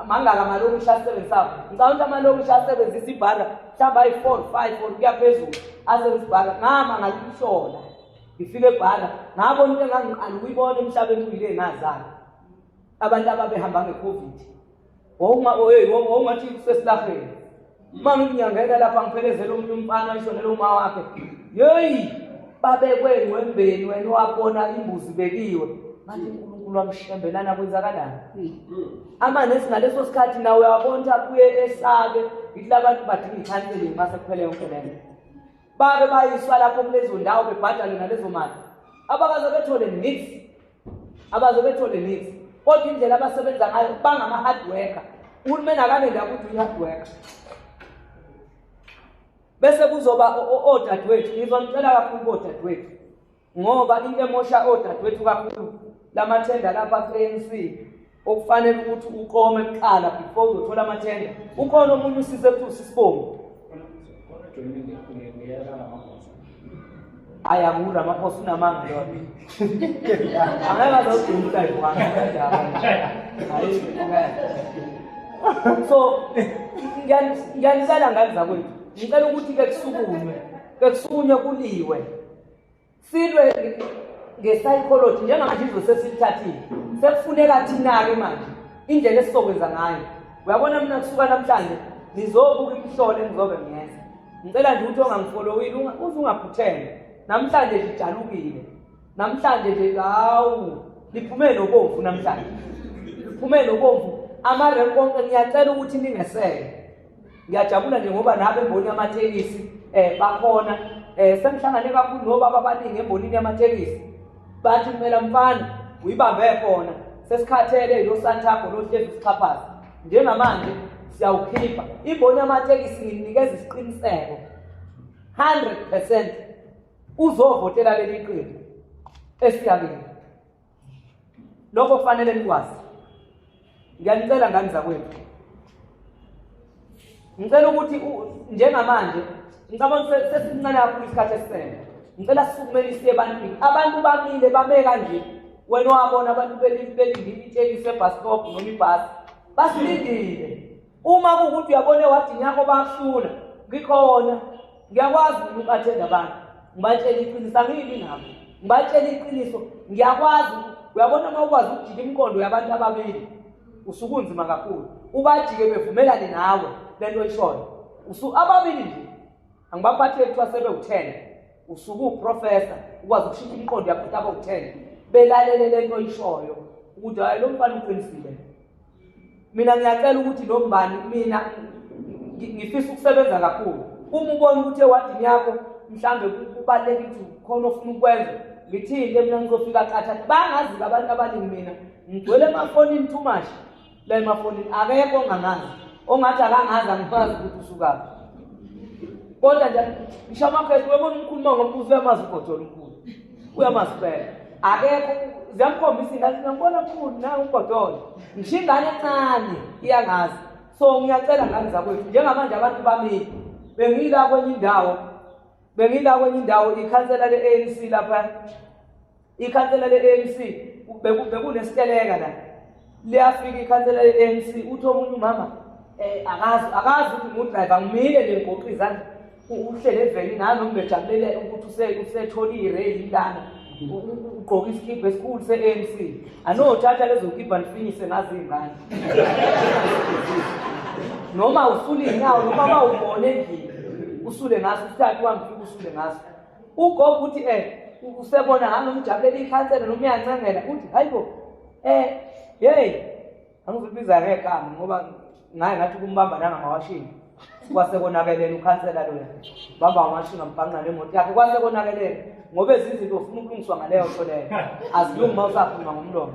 mangaka amalokishi asebenzisayo ngicabanga ukuthi amalokishi asebenzisa ibhara mhlawumbe ayi-four five or kuya phezulu asebenzisa ibhara ngama ngaluhlola ngifike ebhara ngabona into engangiqala ukuyibona emhlabeni kuyile ngazana abantu ababehamba nge-covid wawungathi kusesilaheni uma nginyangena lapha ngiphelezele omunye umfana ayishonele uma wakhe yeyi. Babekwe engqwembeni wena owabona imbuzi bekiwe. Manje uNkulunkulu wamshembelana kwenzakalani? Amanesi ngaleso sikhathi nawe uyawabona ukuthi abuye esabe ngithi labantu badinga i-counseling mase kuphele yonke lento. Bake bayiswa lapho kulezo ndawo bebhadale nalezo mali. Abakaze bethole nix. Abaze bethole nix. Kodwa indlela abasebenza ngayo bangama-hard worker. Uhulumeni akanendaba ukuthi uyi-hard worker. Bese kuzoba odadewethu, ngizonicela kakhulu kodadewethu. Ngoba into emosha odadewethu kakhulu lamathenda lapha ku-ANC okufanele ukuthi uqome kuqala before uzothola amathenda. Ukhona omunye usisi ekuthiwa usisibongo. Hayi anguRamaphosa unamanga lona. Angeke aze ugcine ulive wami Hayi So ngiyanicela ngane zakwethu. Ngicela ukuthi ke kusukunywe. Ke kusukunywe kuliwe. Silwe nge-psychology njengamanje izwe sesilithathile. Sekufuneka thina-ke manje indlela esizokwenza ngayo. Uyabona mina kusuka namhlanje nizobuka imihlolo engizobe ngiyenza. Ngicela nje ukuthi ongangifolowile uze ungaphuthelwa. Namhlanje nje ijalukile. Namhlanje nje hawu liphume nobomvu namhlanje. Liphume nobomvu amarenki onke ngiyacela ukuthi ningeseke. Ngiyajabula nje ngoba nabe emboni yamatekisi bakhona sengihlangane kakhulu nobaba abaningi embonini yamatekisi. Bathi kumele mfana uyibambe khona sesikhathele lo Santago lo hlezi usixhaphaza. Njengamanje siyawukhipha imboni yamatekisi nginikeza isiqiniseko 100% uzovotela leli qembu esiyakini. Lokho kufanele nikwazi. Ngiyanicela ngane zakwethu. Ngicela ukuthi njengamanje ngicabanga sesincane kakhulu isikhathi esisele. Ngicela sisukumele siye ebantwini. Abantu bamile bame kanje. Wena wabona abantu belindile itekisi ebus stop noma ibhasi. Basilindile. Uma kuwukuthi uyabona ewadini yakho bakuhlula, ngikhona. Ngiyakwazi mina uku-athenda abantu. Ngibatshela iqiniso, angiyimi nabo. Ngibatshela iqiniso, ngiyakwazi. Uyabona uma ukwazi ukujika imiqondo yabantu ababili, usuke unzima kakhulu. Ubajike bevumelane nawe lento oyishoyo. Usu ababili nje. Angibaphatheli kuthiwa sebewu-10. Usuke uprofessor ukwazi ukushintsha imiqondo yabantu abawu-10. Belalele lento oyishoyo ukuthi hayi lo mfana uqinisile. Mina ngiyacela ukuthi lo mbani mina ngifisa ukusebenza kakhulu. Uma ubona ukuthi ewadini yakho mhlambe kubalulekile ukuthi khona ofuna ukwenza, ngithinte mina ngizofika qatha. Bangazi abantu abaningi mina ngigcwele emafonini too much. La emafonini akekho ongangazi. Ongathi akangazi angimazi ukuthi usukaphi. Kodwa nje ngisho amakhehla uyabona umkhulu uma ngombuzo uyamazi uGodola umkhulu. Uyamazi phela. Akekho ziyamkhombisa ingane ngiyambona mkhulu naye uGodola. Ngisho ingane encane iyangazi. So ngiyacela ngane zakwethu njengamanje abantu bamile. Bengila kwenye indawo. Bengila kwenye indawo ikhansela le-ANC lapha. Ikhansela le-ANC bekunesiteleka la. Liyafika ikhansela le-ANC uthi omunye umama akazi ukuthi ngudriver ngimile nje ngigoqa izandla. Uhlele eveni nami noma bejabulele ukuthi usethole ireli lana. Ugqoka isikibha esikhulu se-ANC. Anothatha lezo kibha nifinyise ngazo iy'ngane. Noma usule iy'nyawo noma bawubone endlini usule ngaso usithathe uhambe ufike usule ngaso. Ugogo uthi usebona ngani umjabulela ikhansela noma uyancengela uthi hayibo hey angizukubiza ngegama ngoba ngaye ngathi kumbamba nangamawashini kwase konakelela ukhansela loya bamba amawashini ambhanqa nemoto yakhe kwase konakelela ngoba ezinye izinto ufuna ukulungiswa ngaleyo nto leyo azilungi uma usakhuluma ngomlomo.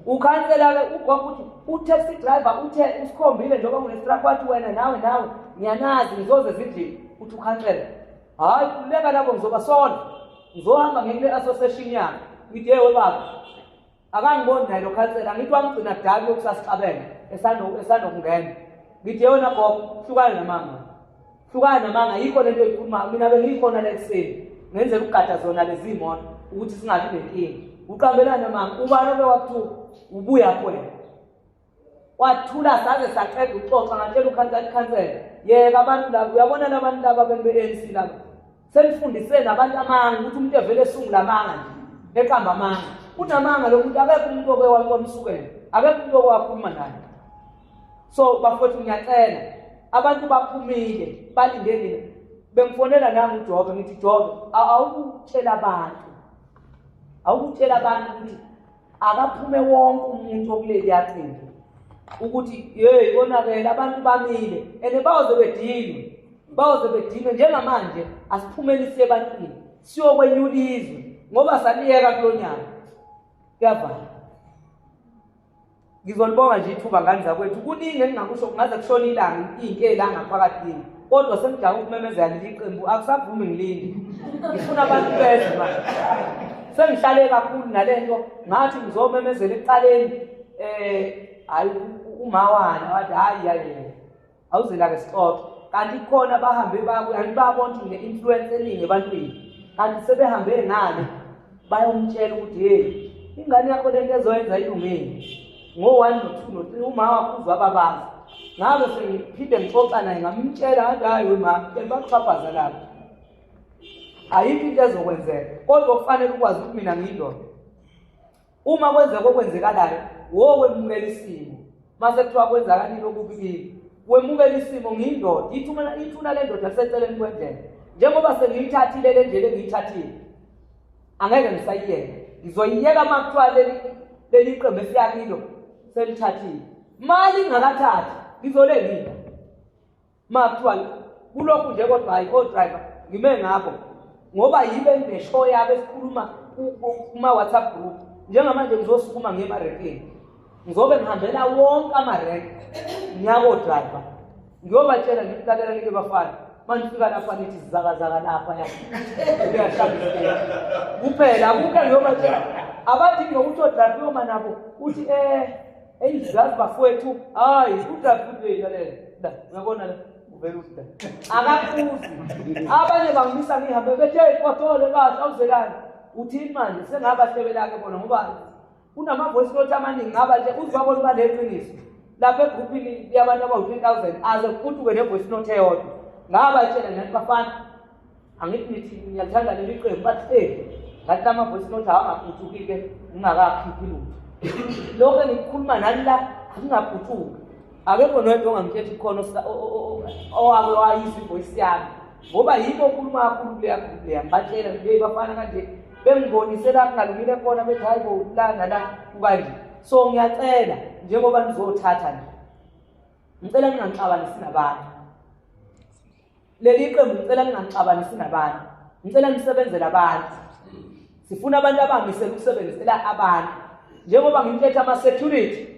Ukhansela-ke ugogo uthi u-taxi driver uthe usikhombile njengoba kunestrap wathi wena nawe nawe ngiyanazi ngizoze ezindlini. Uthi ukhansela hhayi khululeka labo ngizobasola ngizohamba ngekule association yami. Ngithi yewe baba akangiboni naye lo khansela ngithi wamgcina kudala yokusasixabene esandokungena. Ngithi yewe nagogo hlukana namanga. Hlukana namanga yikho lento oyikhulumayo mina bengikhona la ekuseni ngenzela ukugada zona lezi moto ukuthi singabi nenkinga. Uqambelana namanga ubani obe wakuthuka ubuya kwena. Wathula saze saqeda ukuxoxa ngatshela ukhansela ikhansela yeka abantu laba uyabona labantu laba be-ANC laba senifundise nabantu amanga ukuthi umuntu evele esungula amanga nje eqamba amanga unamanga lo muntu akekho umuntu oke wamsukela akekho umuntu oke wakhuluma naye. So bafowethu ngiyacela abantu baphumile balinde nina. Bengifonela nami uJobe ngithi Jobe awukutshela abantu. Awukutshela abantu ukuthi akaphume wonke umuntu okuleli yaqembu ukuthi hey konakele abantu bamile and bayoze bedinwe bayoze bedinwe njengamanje asiphumeni siye ebantwini siyokwenyula izwe ngoba saliyeka kulo nyaka kuyavala. Ngizolibonga nje ithuba ngane zakwethu. Kuningi engingakusho kungaze kushone ilanga iy'nke la ngaphakathi kimi. Kodwa sengijahe ukumemezela leli qembu akusavumi ngilinde. Ngifuna abantu beze manje. Sengihlale kakhulu nale nto ngathi ngizomemezela ekuqaleni eh hayi umawana wathi hayi hayi awuzela-ke sixoxe kanti kukhona abahambe angibabona ukuthi ngine-influence eningi ebantwini kanti sebehambe ngale bayomtshela ukuthi hey ingane yakho lento ezoyenza ilungile ngo-one no-two no-three uma wakho uzwa ababazi ngabe sengiphinde ngixoxa naye ngamtshela ngathi hhayi wema bakuxhaphaza lapho ayikho into ezokwenzeka kodwa kufanele ukwazi ukuthi mina ngiyindoda Uma kwenzeka okwenzekalayo, wowemukela isimo. Mase kuthiwa kwenzakalile okubi kimi, wemukela isimo ngiyindoda. Ithuna ithuna lendoda liseceleni kwendlela. Njengoba sengiyithathile le ndlela engiyithathile, angeke ngisayiyeka. Ngizoyiyeka uma kuthiwa leli leli qembu esiyakilo selithathile. Mali ingakathathi, ngizole ngila. Ma kuthiwa kulokhu nje kodwa hayi o-driver ngime ngabo ngoba yibe ngeshow yabo esikhuluma kuma-whatsapp group njengamanje ngizosukuma ngiye emarenkeni ngizobe ngihambela wonke amarenke ngiyako-driver ngiyobatshela ngithi lalela nike bafana manifika lapha nithi zizakazaka lapha ya kuphela akukho ngiyobatshela abathi ngokuthi o-driver uyoma nabo uthi um Eyi zazi bafowethu, hayi uDavid lalela. La, uyabona la uvela uthi la. Akakuzi. Abanye bangimisa ngihambe bethi hey kwathole kahle awuzelani. Uthini manje sengaba hlebela ke bona ngoba kunama voice note amaningi ngaba nje uzwabona uba leqiniso. Lapha egroupini yabantu abawu-3000 aze kufuduke ne voice note eyodwa. Ngabatshela nani bafana angithi nithi ngiyalithanda leli qembu bathi eh ngathi lama voice note awangaputhuki-ke ngingakakhiphi lutho lokho engikukhuluma nani la akungaputhuki akekho noyedwa ongangitshela ukuthi khona owake wayizwa ivoice yami ngoba yibo okhuluma kakhulu kuleya group leya ngibatshela nje bafana kanje bengibonise la kungalungile khona bethi hayi bo la nala kukanje so ngiyacela njengoba nizothatha nje ngicela ningangixabanisi nabantu Leli qembu ngicela ningangixabanisi nabantu. Ngicela nisebenzele abantu. Sifuna abantu abamisele ukusebenzela abantu. Njengoba ngimthethe ama-security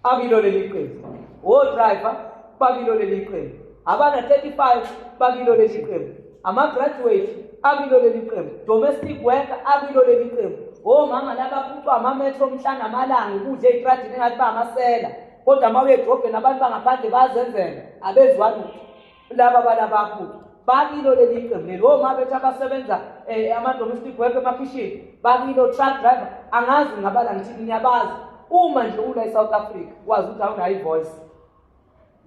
akilo leli qembu. O-driver bakilo leli qembu. Abana 35 bakilo leli qembu. Ama-graduate akilo leli qembu. Domestic worker akilo leli qembu. Omama laba phucwa ama-metro mhla namalanga ukudla ey'tradini engathi bangamasela. Kodwa uma uye edrobheni abantu bangaphandle bayazenzela abezwa lutho. Laba balabakho bakilo leli qembu leli oma bethi abasebenza eh, ama-domestic work emakhishini bakilo truck driver angazi ngabala ngithini ngiyabazi uma nje ula e-south africa wazi ukuthi awunayo i-voice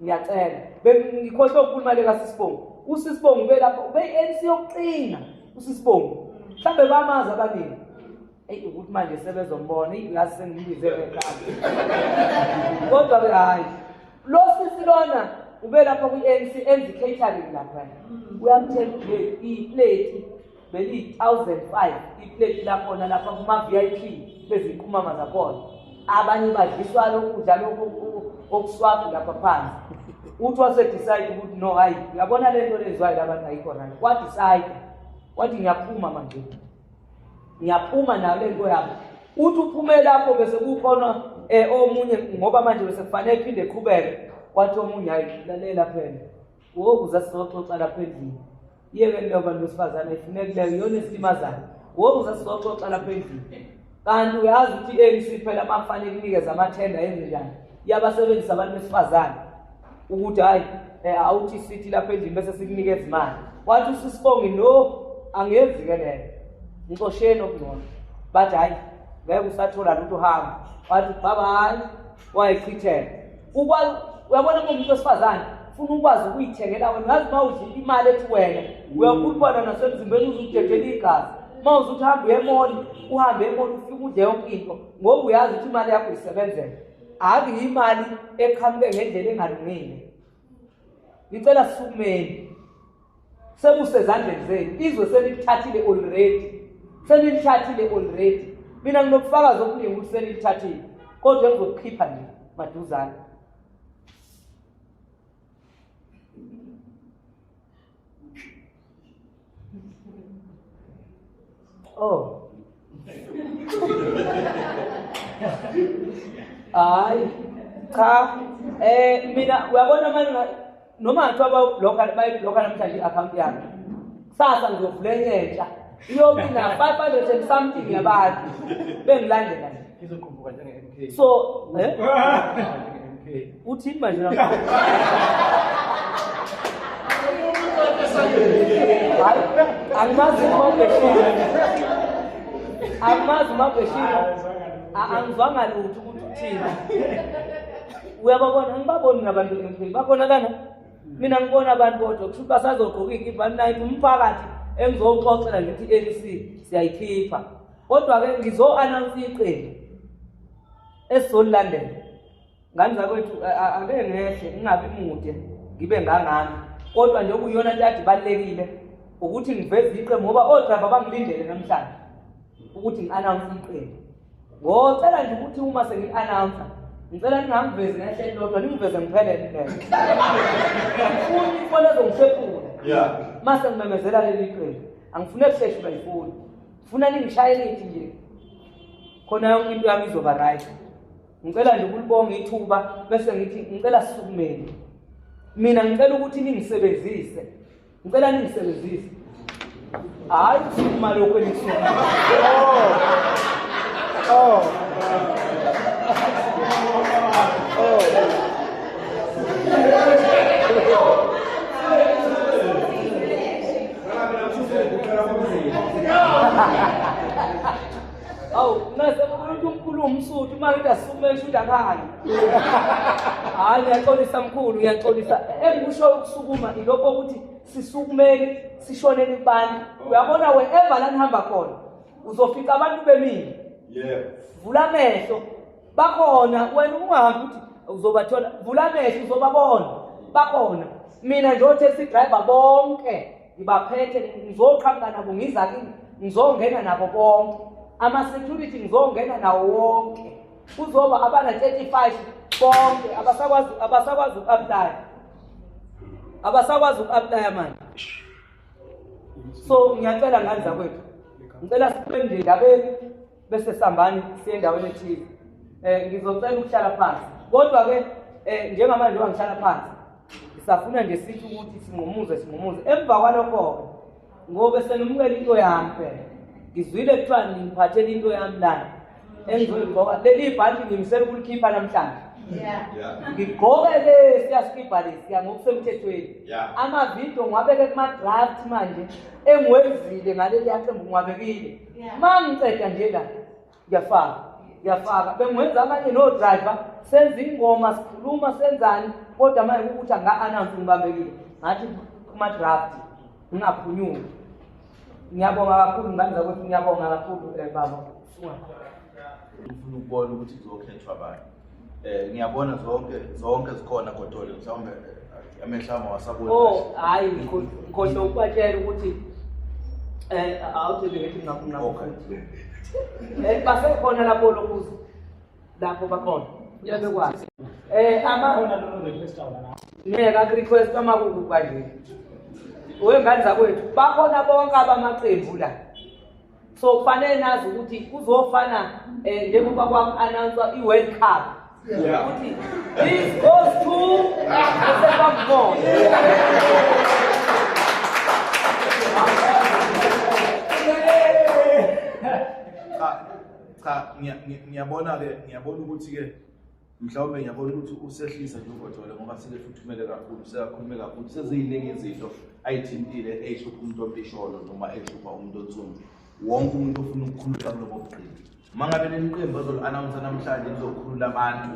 ngiyacela ngikhohlwe ukukhuluma le kasisibongo usisibongo ubelapha ube-anc yokuqina usisibongo mhlawumbe bamazi abaningi Eyi ukuthi manje sebezombona eyi uyazi sengimbize ngekhaya. Kodwa ke hayi lo sisi lona ube lapha kwi-ANC enza i-catering lapha. Uyamtshela ukuthi hey iplate beliyi-1005 iplate lakhona lapha kuma-VIP bezinqumama zakhona. Abanye badliswa lokudla lokhu okuswabhu lapha phansi. Uthi wase-decide ukuthi no hayi uyabona le nto lezwayo labantu ayikho right. Wa-decide wathi ngiyaphuma manje. Ngiyaphuma nayo le nto yami. Uthi uphume lapho bese kukhona eh omunye ngoba manje bese kufanele iphinde iqhubeke. Wathi omunye hayi lalela phela. Wokuza sizoxoxa lapha endlini. Yeke leyo bantu besifazane ifuneki leyo iyona esilimazayo. Wokuza sizoxoxa lapha endlini. Kanti uyazi ukuthi i-ANC phela uma kufanele inikeze amathenda yenze njani? Iyabasebenzisa abantu besifazane ukuthi hayi eh, awuthi sithi lapha endlini bese sikunikeza imali. Wathi usisibongi no angenzi ke leyo. Ngixosheni okungcono. Bathi hayi ngeke usathola lutho uhamba. Wathi bye bye wayichithela. Ukwazi uyabona uma umuntu wesifazane funa ukwazi ukuyithengela wena ngazi uma udla imali ethi wena uyakhulubona nasemzimbeni uze udedela igazi uma uze uthi hamba uye emoli uhambe emoli ufike udle yonke into ngoba uyazi ukuthi imali yakho uyisebenzela akuyimali eqhamuke ngendlela engalungile ngicela sisukumeni. Sekusezandleni zenu. Izwe selilithathile already. Senilithathile already. Mina nginobufakazi obuningi ukuthi senilithathile. Kodwa engizokukhipha nje maduzane. Oh. Hayi. Cha. Eh mina uyabona manje noma ngathiwa bawubhlokha bayibhlokha namhlanje i-account yami. Kusasa ngizovula enye entsha. Iyobe ina 500 and something yabantu bengilandela nje. Izoqumbuka njenge-MK. So, eh? Njenge-MK. Uthini manje na? Hayi, angimazi uMabheshini. Angimazi uMabheshini. Angizwanga lutho ukuthi uthini. Uyababona, angibaboni nabantu MK. Bakhona lana. Mina ngibona abantu bodwa kusho ukuthi basazogqoka iy'kibha night umphakathi engizowuxoxela ngithi i-ANC siyayikhipha. Kodwa-ke ngizo-announce iqembu esizolilandela. Ngane zakwethu ake ngehle ngingabi mude ngibe ngangami kodwa nje okuyiyona nto yade ibalulekile ukuthi ngiveze iqembu ngoba odrayiva bangilindele namhlanje ukuthi ngi-announce iqembu. Ngocela nje ukuthi uma sengi-announce ngicela ningangivezi ngehle elilodwa ningiveze ngiphelele impela. Ngifuna ifoni ezongihlephula. Mase ngimemezela leli qembu. Angifune kuhleshulwa ifoni. Ngifuna ningishayele ithi nje. Khona yonke into yami izoba right. Ngicela nje ukulibonga ithuba bese ngithi ngicela sisukumeni. Mina ngicela ukuthi ningisebenzise. Ngicela ningisebenzise. Hayi ukusukuma lokho enisukuma. Oh. Oh. Awu, nase umuntu umkhulu umsuthu uma ngithi asukume ngisho ukuthi akayi. Hayi ngiyaxolisa mkhulu, ngiyaxolisa. Engikushoyo ukusukuma ilokho ukuthi sisukumeni sishoneni kubantu. Uyabona wherever la nihamba khona uzofica abantu bemile. Yebo. Vula amehlo. Bakhona wena ungahambi ukuthi uzobathola. Vula amehlo uzobabona. Bakhona. Mina nje o-taxi driver bonke ngibaphethe ngizoqhamuka nabo ngiza kini ngizongena nabo bonke ama-security ngizongena nawo wonke kuzoba abana-35 bonke abasakwazi abasakwazi uku-aplaya abasakwazi uku-aplaya manje so ngiyacela ngane zakwethu ngicela siphume nje endabeni bese sambani siye endaweni ethize um ngizocela ukuhlala phansi kodwa-ke um njengamanje njengoba ngihlala phansi Sisafuna nje sithi ukuthi sinqumuze sinqumuze. Emva kwalokho-ke ngobe senimukela into yami phela. Ngizwile kuthiwa ningiphathele into yami lana engizoyigqoka. Leli bhanti ngimisela ukulikhipha namhlanje. Ngigqoke lesiya sikibha lesiya ngokusemthethweni. Amavidiyo ngiwabeke kuma-draft manje engiwenzile ngaleliya qembu ngiwabekile. Uma ngiceda nje la ngiyafaka ngiyafaka bengiwenza amanye no-driver senza ingoma sikhuluma senzani kodwa manje ukuthi anga-announce ngibambekile ngathi kuma-draft ngingaphunyuki ngiyabonga kakhulu ngane zakwethu ngiyabonga kakhulu um baba Ngifuna ukubona ukuthi kuzokhethwa bani. Eh ngiyabona zonke zonke zikhona Godole mhlawumbe eh, amehlo ami awasaboni. Oh, hayi ngikhohlwe ukubatshela ukuthi eh awuthi ngithi ngingafuna Okay. Eh basekhona lapho lokuza. Lapho bakhona. Uyabekwazi. Eh ama Khona lo request awula. ngeke aku-request amakuku kanje. Wengane zakwethu bakhona bonke abamaqembu la. So kufanele nazi ukuthi kuzofana eh njengoba kwa-announce i-World Cup. Ukuthi this goes to Sebambona. Cha cha ngiyabona ke ngiyabona ukuthi ke mhlawumbe ngiyabona ukuthi usehlisa nje uGodole ngoba selefuthumele kakhulu sekakhulume kakhulu seziyiningi izinto ayithintile eyihlupha umuntu ompisholo noma eyihlupha umuntu onsundu wonke umuntu ofuna ukukhulula kulobo bugqila uma ngabe leli qembu azoli-announsa namhlanje lizokhulula abantu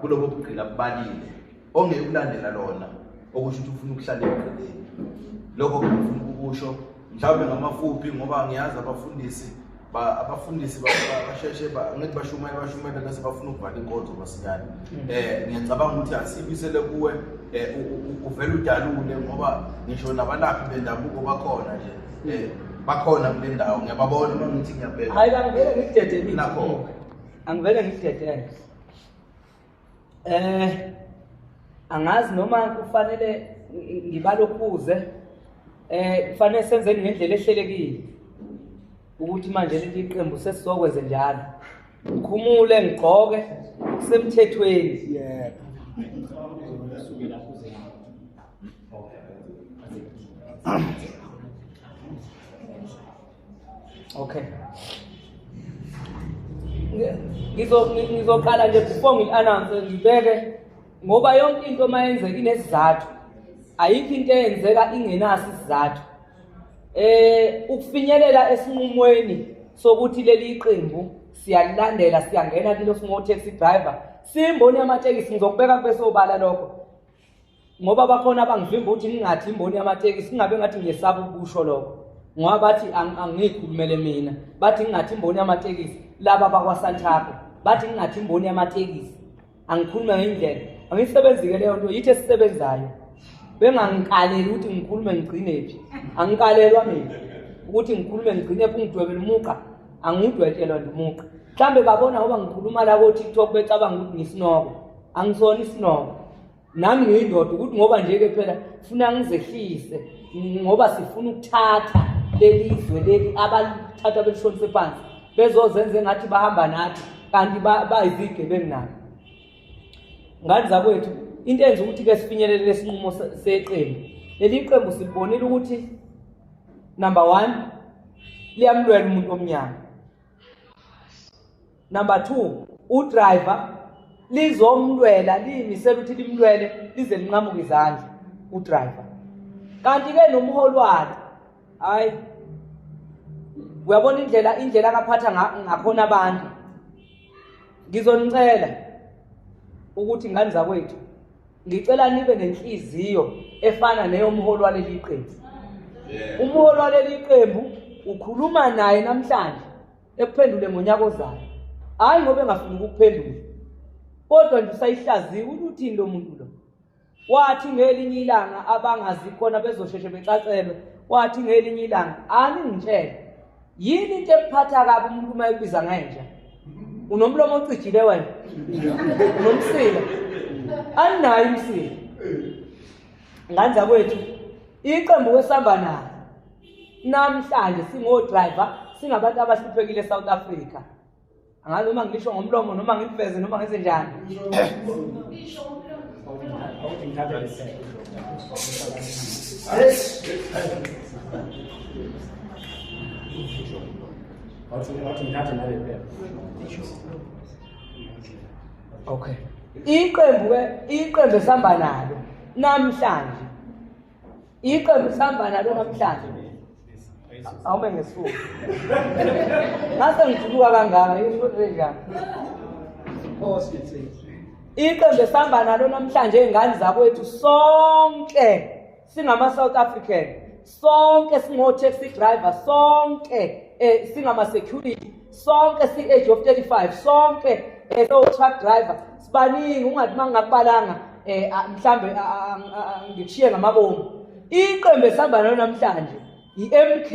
kulobo bugqila bubalile ongeke ukulandela lona okusho ukuthi ufuna ukuhlala ebugqileni lokho ke ngifuna ukukusho mhlawumbe ngamafuphi ngoba ngiyazi abafundisi Abafundisi basheshe angithi bashumayela bashumayela bese bafuna ukuvala inkonzo masinyane. Ngiyacabanga ukuthi asibisele kuwe, uvele udalule, ngoba ngisho nabalaphi bendabuko bakhona nje, bakhona kule ndawo, ngiyababona uma ngithi ngiyabheka. Hayi, angivele ngikudedele. Nakho. Angivele ngikudedele. Angazi noma kufanele ngibalokhuze, kufanele senzeni ngendlela ehlelekile ukuthi manje leli qembu sesizokwenze njalo. Ngikhumule ngigqoke kusemthethweni. Yebo. Okay. Ngizoqala nje before ngi-announce ngibeke, ngoba yonke into mayenzeka inesizathu. Ayikho into eyenzeka ingenaso isizathu. Ukufinyelela esinqumweni sokuthi leli qembu siyalilandela, siyangena kilo singo taxi driver. Simboni yamatekisi, ngizokubeka kube sobala lokho. Ngoba bakhona abangivimba ukuthi ngingathi imboni yamatekisi, kungabe ngathi ngiyesaba ukusho lokho. Ngoba bathi angikhulumele mina, bathi ngingathi imboni yamatekisi, laba bakwaSantaco, bathi ngingathi imboni yamatekisi. Angikhulume ngendlela, angisebenzi-ke leyo nto, yithi esisebenzayo. Bengangikaleli ukuthi ngikhulume ngigcinephi. Angikalelwa mina ukuthi ngikhulume ngigcinephi, ungidwebele umugqa, angiwudwetshelwa nje umugqa. Mhlambe babona ngoba ngikhuluma la ko-TikTok becabanga ukuthi ngisinoko. Angisona isinoko. Nami ngiyindoda ukuthi ngoba nje-ke phela funa ngizehlise, ngoba sifuna ukuthatha leli zwe leli abalithatha belishonise phansi, bezozenza engathi bahamba nathi kanti bayizigebengu nabo. Ngane zakwethu, into enza ukuthi-ke sifinyelele lesinqumo seqembu, leli qembu silibonile ukuthi number 1 liyamlwela umuntu omnyama, number 2 udriver lizomlwela, liyimisela ukuthi limlwele lize linqamuke izandla udriver. Kanti-ke nomholi walo, hayi, uyabona indlela akaphatha ngakhona abantu. Ngizonicela ukuthi ngane zakwethu, ngicela nibe nenhliziyo efana neyomholi waleli qembu. Umholi waleli qembu ukhuluma naye namhlanje ekuphendule ngonyaka ozayo, hhayi ngoba engafuni ukukuphendula, kodwa nje usayihlaziya ukuthi uthini lo muntu lo. Wathi ngelinye ilanga abangazi khona bezosheshe becacelwe, wathi ngelinye ilanga aningitshele yini into ekuphatha kabi umuntu uma ekubiza ngenja? Unomlomo ocijile wena, unomsila, aninayo umsila. Ngane zakwethu, iqembu wesihamba nalo namhlanje singo-driver, singabantu abahluphekile eSouth Africa. Angazi noma ngisho ngomlomo noma ngiliveze noma ngenze njani. Okay. Iqembu ke, iqembu esihamba nalo namhlanje. Iqembu esihamba nalo namhlanje. Awume ngesuku. Ngase ngijuluka kangaka, yisho kanjani? Iqembu esihamba nalo namhlanje izingane zakwethu sonke singama South African, sonke singo taxi driver, sonke singama security, sonke si age of 35, sonke so truck driver. Sibaningi, ungathi mangingakubalanga mhlambe ngikushiye ngamabomu. Iqembu esihamba nalo namhlanje i-MK.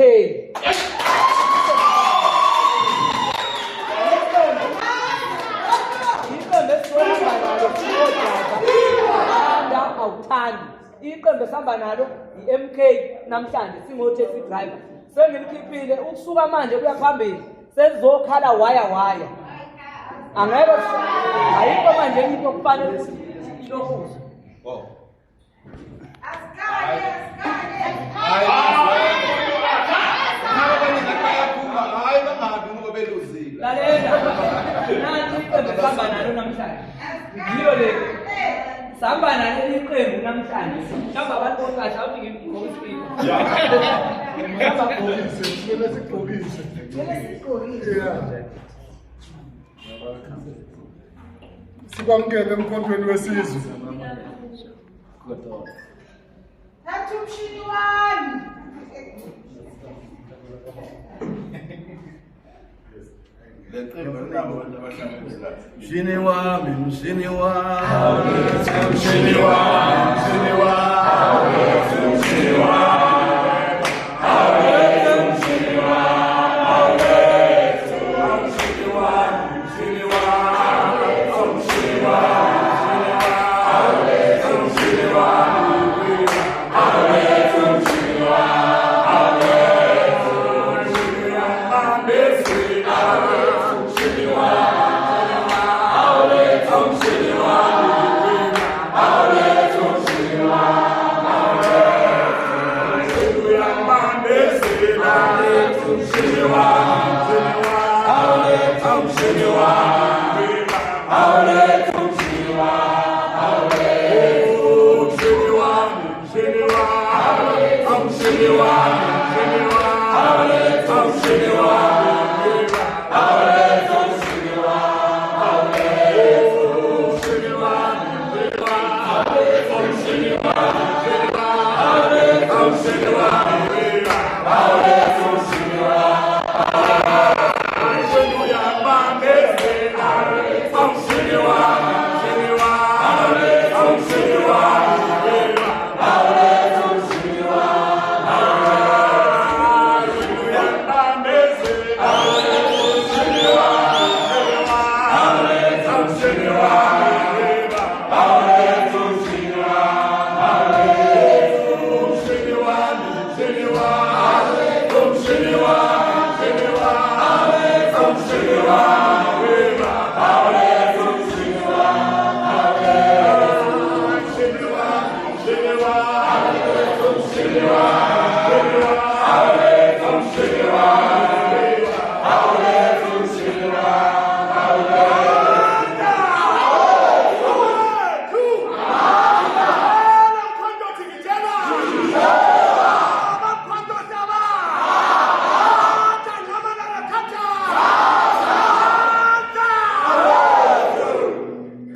Iqembu esihamba nalo singodrayiva, awuthandi. Iqembu esihamba nalo i-MK namhlanje singo taxi driver. Sengilikhiphile ukusuka manje kuya phambili, sezizokhala waya waya. Angeke, ayikho manje into okufanele ukuthi ilokhuze. Lalela, nanti iqembu esihamba nalo namhlanje. Yilo leli. Sihamba nalo iqembu namhlanje. Mhlawumbe abantu bonke awuthi ngigqoke isipika. Kumele sigqokise. Sikwamukele emkhontweni wesizwe. Thatha umshini wami. Le qembu linabo abantu abahlangene la. Mshini wami, mshini wami. Mshini wami, mshini wami, mshini wami. Mshini wami, mshini wami, mshini wami, mshini wami, mshini wami, mshini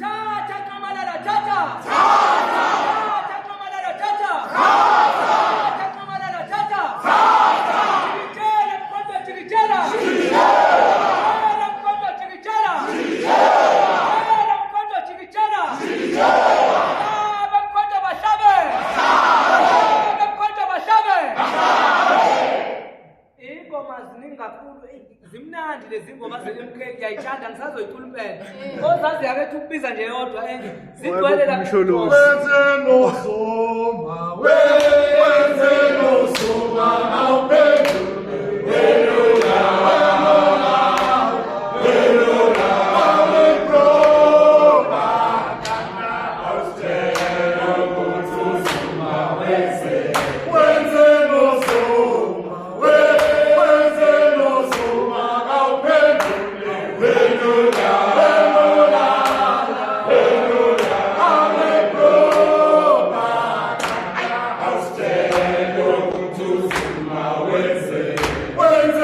Thatha Nxamalala thatha. Thatha Nxamalala thatha. Thatha Nxamalala thatha. Jikijela Mkhonto jikijela. Jikijela Mkhonto jikijela. Jikijela Mkhonto jikijela. Bahlabe Mkhonto bahlabe. Bahlabe Mkhonto bahlabe. Ingoma ziningi kakhulu eyi, zimnandi lezi ngoma ze-MK ngiyayithanda ngisazoyicula impela. Ozazi akethi ukubiza nje yodwa enye zigcwele la. Msholozi. When's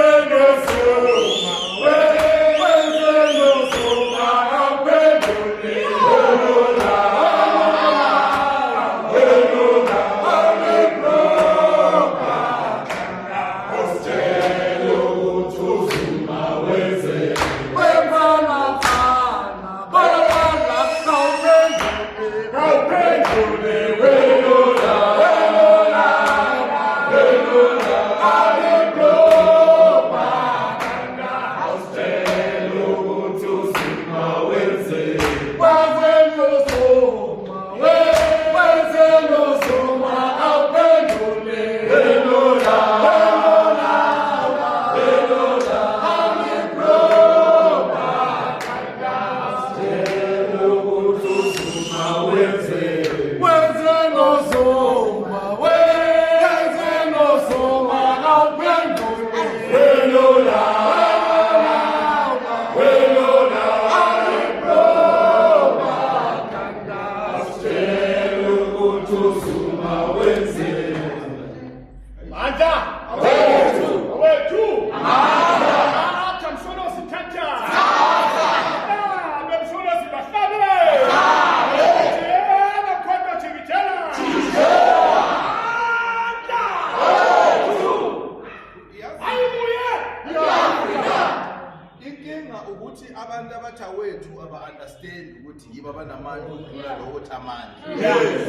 understand ukuthi yibo abanamandla ukudlula lo othi amandla.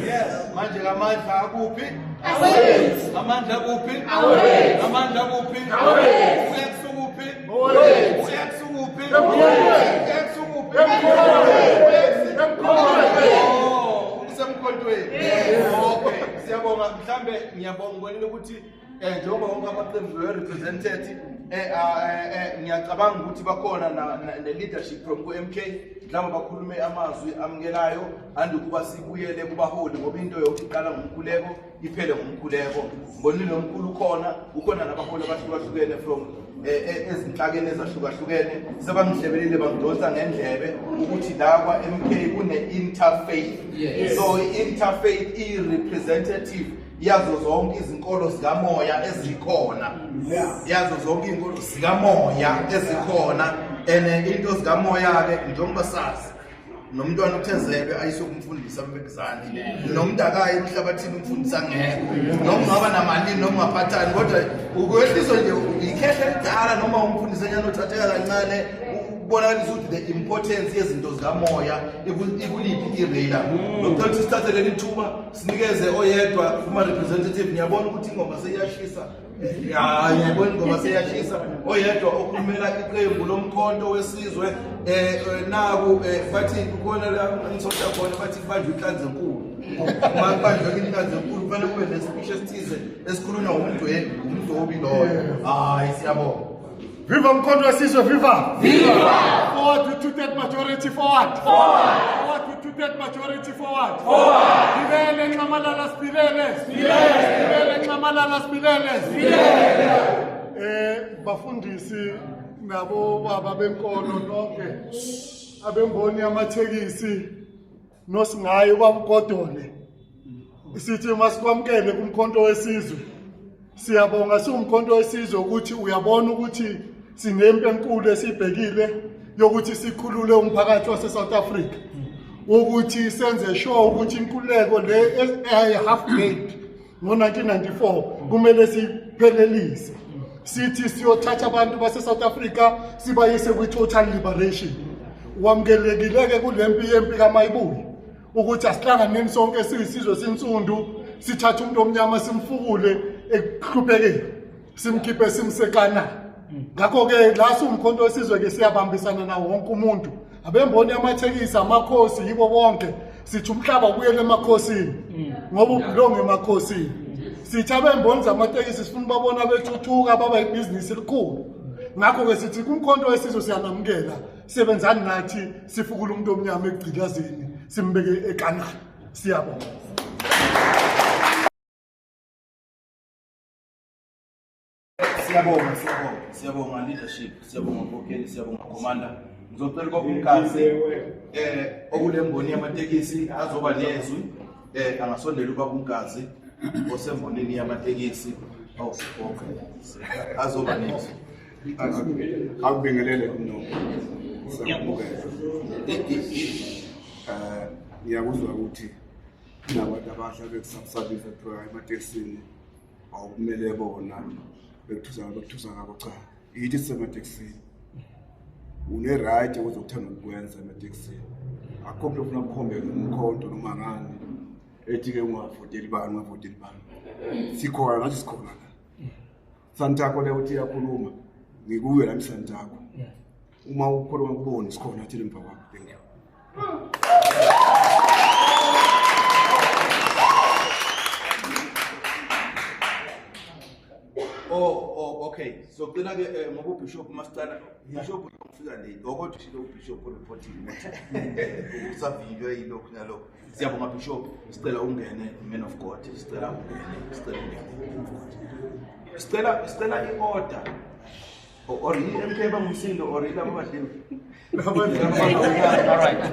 Yes. Manje amandla akuphi? Amandla akuphi? Amandla akuphi? Uyakusukuphi? Uyakusukuphi? Uyakusukuphi? Oh, usemkhontweni. Okay, siyabonga. Mhlambe ngiyabonga ngibonile ukuthi njengoba wonke amaqembu represented, ngiyacabanga ukuthi bakhona ne-leadership from ku-MK, mhlawumbe bakhulume amazwi amukelayo andukuba sibuyele kubaholi, ngoba into yonke iqala ngomkhuleko iphele ngomkhuleko. Ngibonile nomkhulu ukhona, ukhona nabaholi abahlukahlukene from ezinhlakeni ezahlukahlukene. Sebangihlebelile, bangidonsa ngendlebe ukuthi la kwa-MK kune-interfaith. So i-interfaith iyi-representative yazo zonke izinkolo zikamoya ezikhona, yazo zonke iy'nkolo zikamoya ezikhona. And into zikamoya-ke, njengoba sazi, nomntwana uthezebe ayisokumfundisa ambekizandla, nomuntu akayi emhlabathini umfundisa angekho, noma ungaba namalini noma ungaphathani, kodwa ukwehliswa nje ikhehle elidala noma umfundise nyana othatheka kancane, ukubonakalisa ukuthi the importance yezinto zikamoya ikuliphi irela. Ngicela ukuthi sithathe leli thuba sinikeze oyedwa kuma-representative. Ngiyabona ukuthi ingoma seyiyashisa. Ya, ngiyabona ingoma seyiyashisa. Oyedwa okhulumela iqembu loMkhonto weSizwe, naku bathi kukhona la ngisonta khona, bathi kubanjwe inhlanzi enkulu. Uma kubanjwe inhlanzi enkulu kufanele kube nespeech esithize esikhulunywa umdwebi, umdobi loyo. Hayi, siyabonga. Viva Mkhonto weSizwe, viva! Viva! Forward with two-third majority, forward! Forward! Forward with two-third majority, forward! Forward! Sipilele Nxamalala, sipilele! Sipilele! Sipilele Nxamalala, sipilele! Sipilele! Bafundisi nabo baba benkolo nonke, abemboni yamathekisi nosingaye ubaba uGodole, sithi masikwamukele kuMkhonto weSizwe. Siyabonga siwuMkhonto weSizwe ukuthi uyabona ukuthi sinempi enkulu esibhekile yokuthi sikhulule umphakathi wase-South Africa, ukuthi senze sure ukuthi inkululeko le eyayi-half baked ngo-1994 kumele siyiphelelise. Sithi siyothatha abantu base-South Africa sibayise kwi-total liberation. Wamukelekile-ke kule mpi yempi kaMayibuye ukuthi asihlanganeni sonke siyisizwe sinsundu, sithathe umuntu omnyama simfukule ekuhluphekeni, simkhiphe simsekana. Ngakho-ke la siwuMkhonto weSizwe-ke siyabambisana nawo wonke umuntu, abemboni yamathekisi, amakhosi, yibo bonke. Sithi umhlaba ubuyele emakhosini ngoba ubulonge emakhosini. Sithi abemboni zamatekisi sifuna babona bethuthuka, baba ibhizinisi elikhulu. Ngakho-ke sithi kuMkhonto weSizwe siyanamukela, sebenzani nathi sifukule umuntu omnyama ekugcilazeni simbeke ekanani. Siyabonga. Siyabonga, siyabonga, siyabonga leadership, siyabonga nkokheli, siyabonga commander. Ngizocela ubaba uMkhazi okule mboni yamatekisi azoba nezwi, angasondela ubaba uMkhazi osembonini yamatekisi. Oh, okay. Azoba nezwi. Akubingelele kuno. Siyakubukela. Ngiyakuzwa ukuthi kunabantu abahle bekusabisabisa kuthiwa ematekisini awukumele bona bekuthusa, bekuthusa ngabo. Cha, yithi sisematekisini, une-right ukuze uthanda ukukwenza ematekisini. Akukho muntu ofuna kukhombe umkhonto noma ngani ethi-ke ungavoteli bani, ungavoteli bani. Sikhona nathi, sikhona la. Santaco le uthi iyakhuluma, ngikuyo nami Santaco. Uma ukhuluma kuboni, sikhona thina emva kwakho. Thank you. Oh, okay. So gcina ke ngoba uBishop masicala, Bishop ufika late. Okodwa ushilo uBishop reporting ukuthi usavinywe yilokhu nalokho. Siyabonga Bishop, sicela ungene, man of God. Sicela ungene, sicela ungene, man of God. Sicela i-order. Or i-MK bangumsindo or ilabo abadliwe. All right.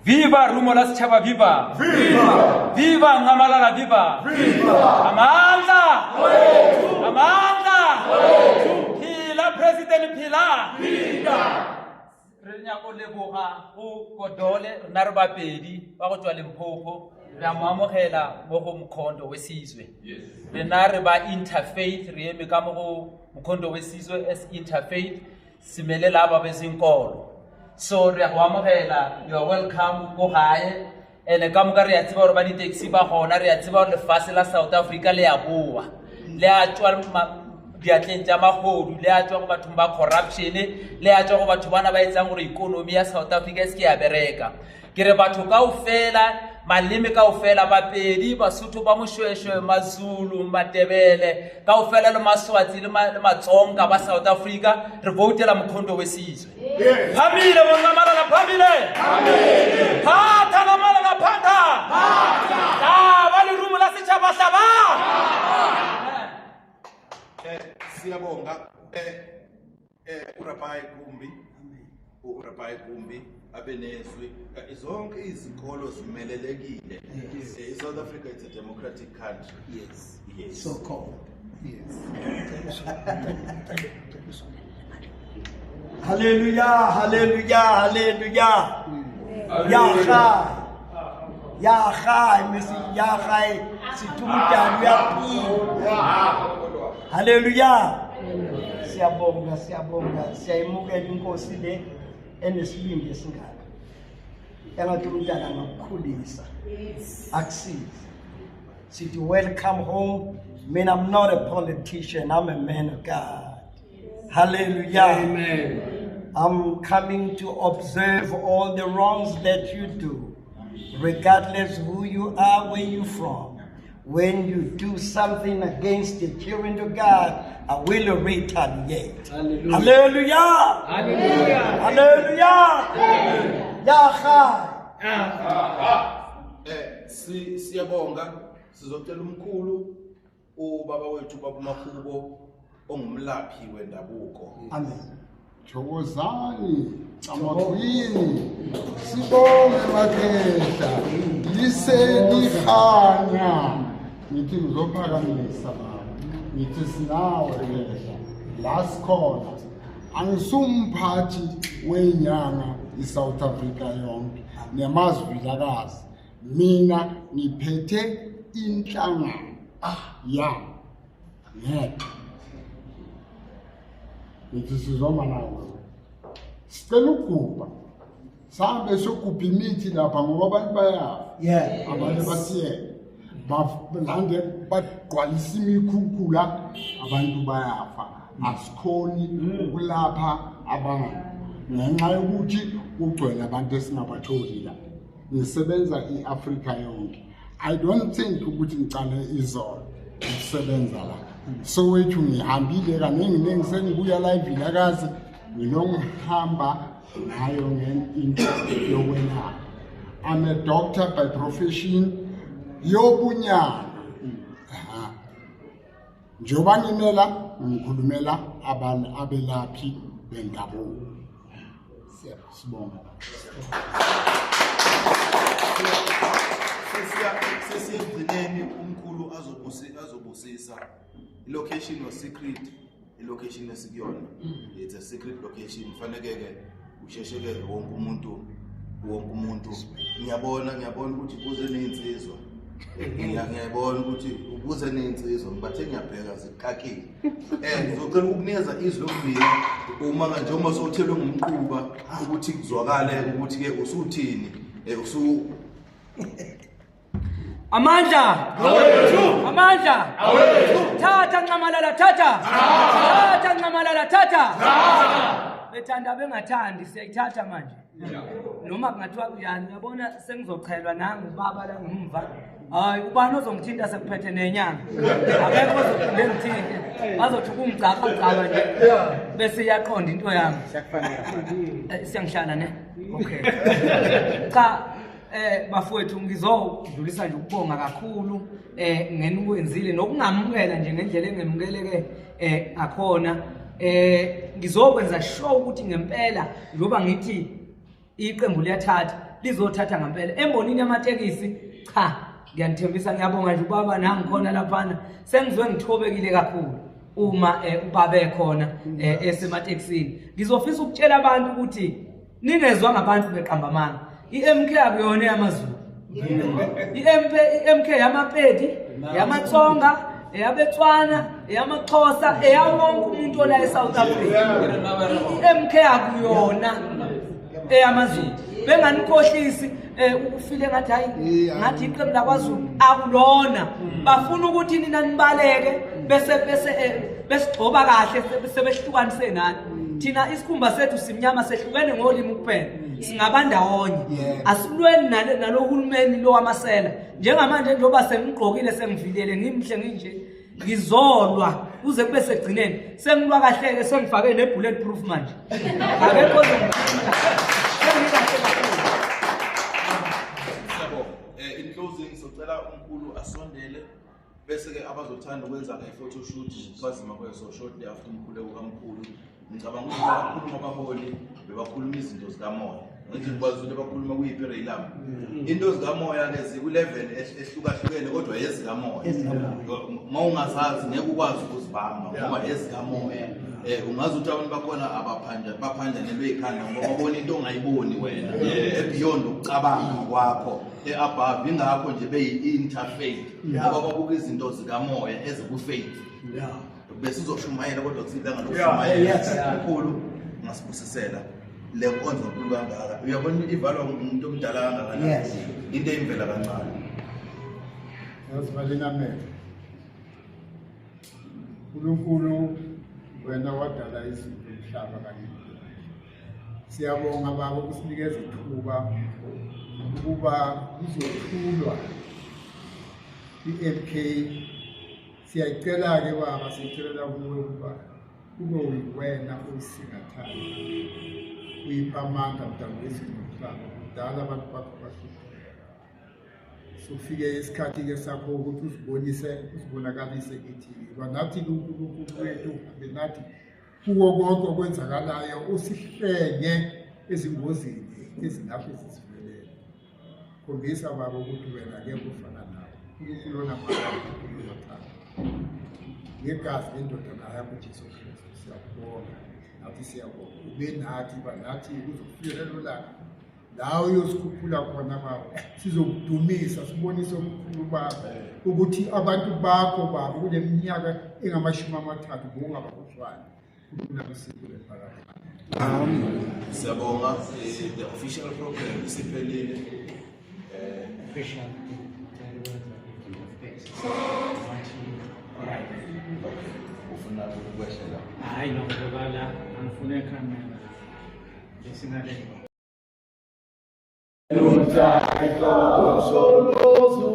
Viva Rumo la Setjhaba, viva! Viva! Viva Nxamalala, viva! Viva! Amandla! Amandla! Phila President, phila! Phila! Re nyako leboga go Godole, rena re bapedi ba go tswa Limpopo, re a mo amogela mo go Mkhonto weSizwe. Rena re ba interfaith, re eme ka mo go Mkhonto weSizwe as interfaith, simele laba bezinkolo. So re a go amogela, you are welcome ko gae. Ene ka moka re a tseba gore ba di-taxi ba gona, re a tseba gore lefase la South Africa le a boa, le a tšwa diatleng tša magodu, le a tšwa go bathong ba corruption, le a tšwa go batho bana ba etsang gore ikonomi ya South Africa e se ke ya bereka. Ke re batho kaofela, maleme kaofela, Bapedi, Basotho ba Moshweshwe, Mazulu, Matebele kaofela le Maswatsi le Matsonga ba South Africa, re voutela Mkhonto weSizwe. Phambili bonqamalala, phambili. Phatha Nqamalala, phatha. Hlaba lerumo la setšhaba, hlaba. Siyabonga uRabai Gumbi, uRabai Gumbi abe nezwi. Zonke izikolo zimelelekile. I-South Africa, it's a democratic country. Yes. Yes. So called. Yes. Hallelujah, hallelujah, hallelujah. Yaha. Yaha, Messi, Yaha, Situmutani uyaphila. Hallelujah. Siyabonga, siyabonga, siyayimukela inkosi le enesibindi esingaka. Engathi umntana angakukhulisa. Akusize. Sithi welcome home. Mina, I'm not a politician, I'm a man of God. Hallelujah. Amen. I'm coming to observe all the wrongs that you do, regardless who you are, where you from. When you do something against the children of God, I will retaliate. Hallelujah. Hallelujah. Hallelujah. Hallelujah. Yaha. Siyabonga, sizocela umkhulu ubaba wethu baba Makhubo ongumlaphi wendabuko. Amen. Thokozani Camakwini, sibonge makhehla liselikhanya. Ngithi ngizophakamisa baba, ngithi sinawe khehla la sikhona. Angisumphathi wenyanga iSouth Africa yonke nemazivilakazi, mina ngiphethe inhlangano yami ngeke ngithi sizoma nawe, sicela ukugubha, sihambe siyogubha imithi lapha ngoba abantu bayafa. Abantu basiyeke balande bagqwalisa imikhukhu la, abantu bayafa. Asikhoni ukulapha abantu ngenxa yokuthi kugcwele abantu esingabatholi la. Ngisebenza i-Afrika yonke. I don't think ukuthi ngicale izolo ukusebenza la Sowethu. Ngihambile kaningi ningi, sengibuya la eVilakazi, ngilongihamba ngayo into yokwelapha. I'm a doctor by profession yobunyanga. Aha. Njengoba ngimela, ngikhulumela abantu abelaphi bendabuko. Sibonga. Sesiyegcineni, umkhulu azobusisa. I-location was secret, i-location esikuyona, it's a secret location. Faneke-ke ushesheke wonke umuntu, wonke umuntu. Ngiyabona ukuthi ubuze ney'nsizwa. Ngiyabona ukuthi ubuze ney'nsizwa, ngibathe ngiyabheka zikakile. Ngizocela ukukunikeza izwi lokugcina uma njengoba sowuthelwe ngumquba, ukuthi kuzwakale ukuthi-ke usuthini, usu Amandla! Amandla! Thatha Nxamalala, thatha! Thatha Nxamalala, thatha! Bethanda bengathandi, siyayithatha manje. Noma kungathiwa yani, uyabona sengizochelwa nangu ubaba la ngemva. Hayi, ubani ozongithinta sekuphethe nenyanga? Akekho ozophinde ngithinte. Bazothi ukungigcaba gcaba nje. Bese iyaqonda into yami. Siyangihlala ne? Okay. Cha, bafowethu, ngizodlulisa nje ukubonga kakhulu ngenukwenzile nokungamukela nje ngendlela engemukeleke akhona. Ngizokwenza sure ukuthi ngempela njengoba ngithi iqembu liyathatha, lizothatha ngempela embonini yamatekisi. Cha, ngiyanithembisa, ngiyabonga nje ubaba nangikhona laphana, sengizwe ngithobekile kakhulu uma ubaba ekhona esematekisini. Ngizofisa ukutshela abantu ukuthi ningezwa ngabantu beqamba amanga. I-MK akuyona eyamaZulu, i-MK yamaPedi, yamaTsonga, eyabeTswana, eyamaXhosa, eyawonke umuntu ola eSouth Africa. I-MK akuyona. EyamaZulu. Benganikhohlisi ufile ngathi hayi ngathi iqembu lakwaZulu akulona. Bafuna ukuthi nina nibaleke bese bese besigxoba kahle sebehlukanise nani. Thina isikhumba sethu simnyama sehlukene ngolimi kuphela. Singabandawonye. Asilweni nalo hulumeni lo wamasela. Njengamanje njengoba sengigqokile sengivilele ngimhle nginje ngizolwa kuze kube segcineni sengilwa kahle-ke sengifake ne-bullet proof manje akekho Siyabonga. In closing socela umkhulu asondele bese-ke abazothanda ukwenza i-photo shoot bazima kweso shortly after umkhuleko kamkhulu. Ngicabanga ukuthi bakhuluma abaholi bebakhuluma izinto zikamoya. Ngithi kwaZulu bakhuluma kuyiphi realm. Into zikamoya ke ziku-level ehlukahlukene kodwa ezikamoya. Uma ungazazi ngeke ukwazi ukuzibamba ngoba ezikamoya. Ungazi ukuthi abantu bakhona abaphanja baphanjanelwe ikhanda ngoba babona into ongayiboni wena ebeyond ukucabanga kwakho e-above, ingakho nje beyi-interfaith ngoba babuka izinto zikamoya eziku-faith. Besizoshumayela kodwa kusilanga lokushumayela. Mkhulu ungasibusisela le nkonzo enkulu kangaka, uyabona ivalwa ngumuntu omdala kangakanani, into eyimvela kancane. Yazi balinamele uNkulunkulu, wena wadala izulu nomhlaba kanye nolwandle. Siyabonga Baba ukusinikeza ithuba ukuba kuzothulwa i-MK. Siyayicela-ke Baba, siyicelela kuwe ukuba kube uyiwena oyisingathayo, uyipha amandla mdalo wezulu nomhlaba. Kudala abantu bakho bahlupheka, sofike isikhathi-ke sakho ukuthi uzibonise, uzibonakalise kithi. Yiba nathi-ke uNkulunkulu wethu, uhambe nathi kuwo konke okwenzakalayo, usihlenge ezingozini ezingahle zisivelele. Khombisa Baba ukuthi wena ngeke ufana nawe, uNkulunkulu onamandla, uNkulunkulu onothando. Ngegazi lendodana yakho uJesu Kristu siyakubonga, nathi siyabonga ube nathi, ba nathi kuze kufike lelo langa la uyosikhuphula khona Baba, sizokudumisa sibonise ubukhulu bakho ukuthi abantu bakho Baba kule minyaka engamashumi amathathu bowungabakhohlwani. Khulula phakathi. Siyabonga. The official program isiphelile. Official. Ufuna ukwehlela? Hayi no, ngoba la angifune ikhamera lesingalelo. Umsholozi.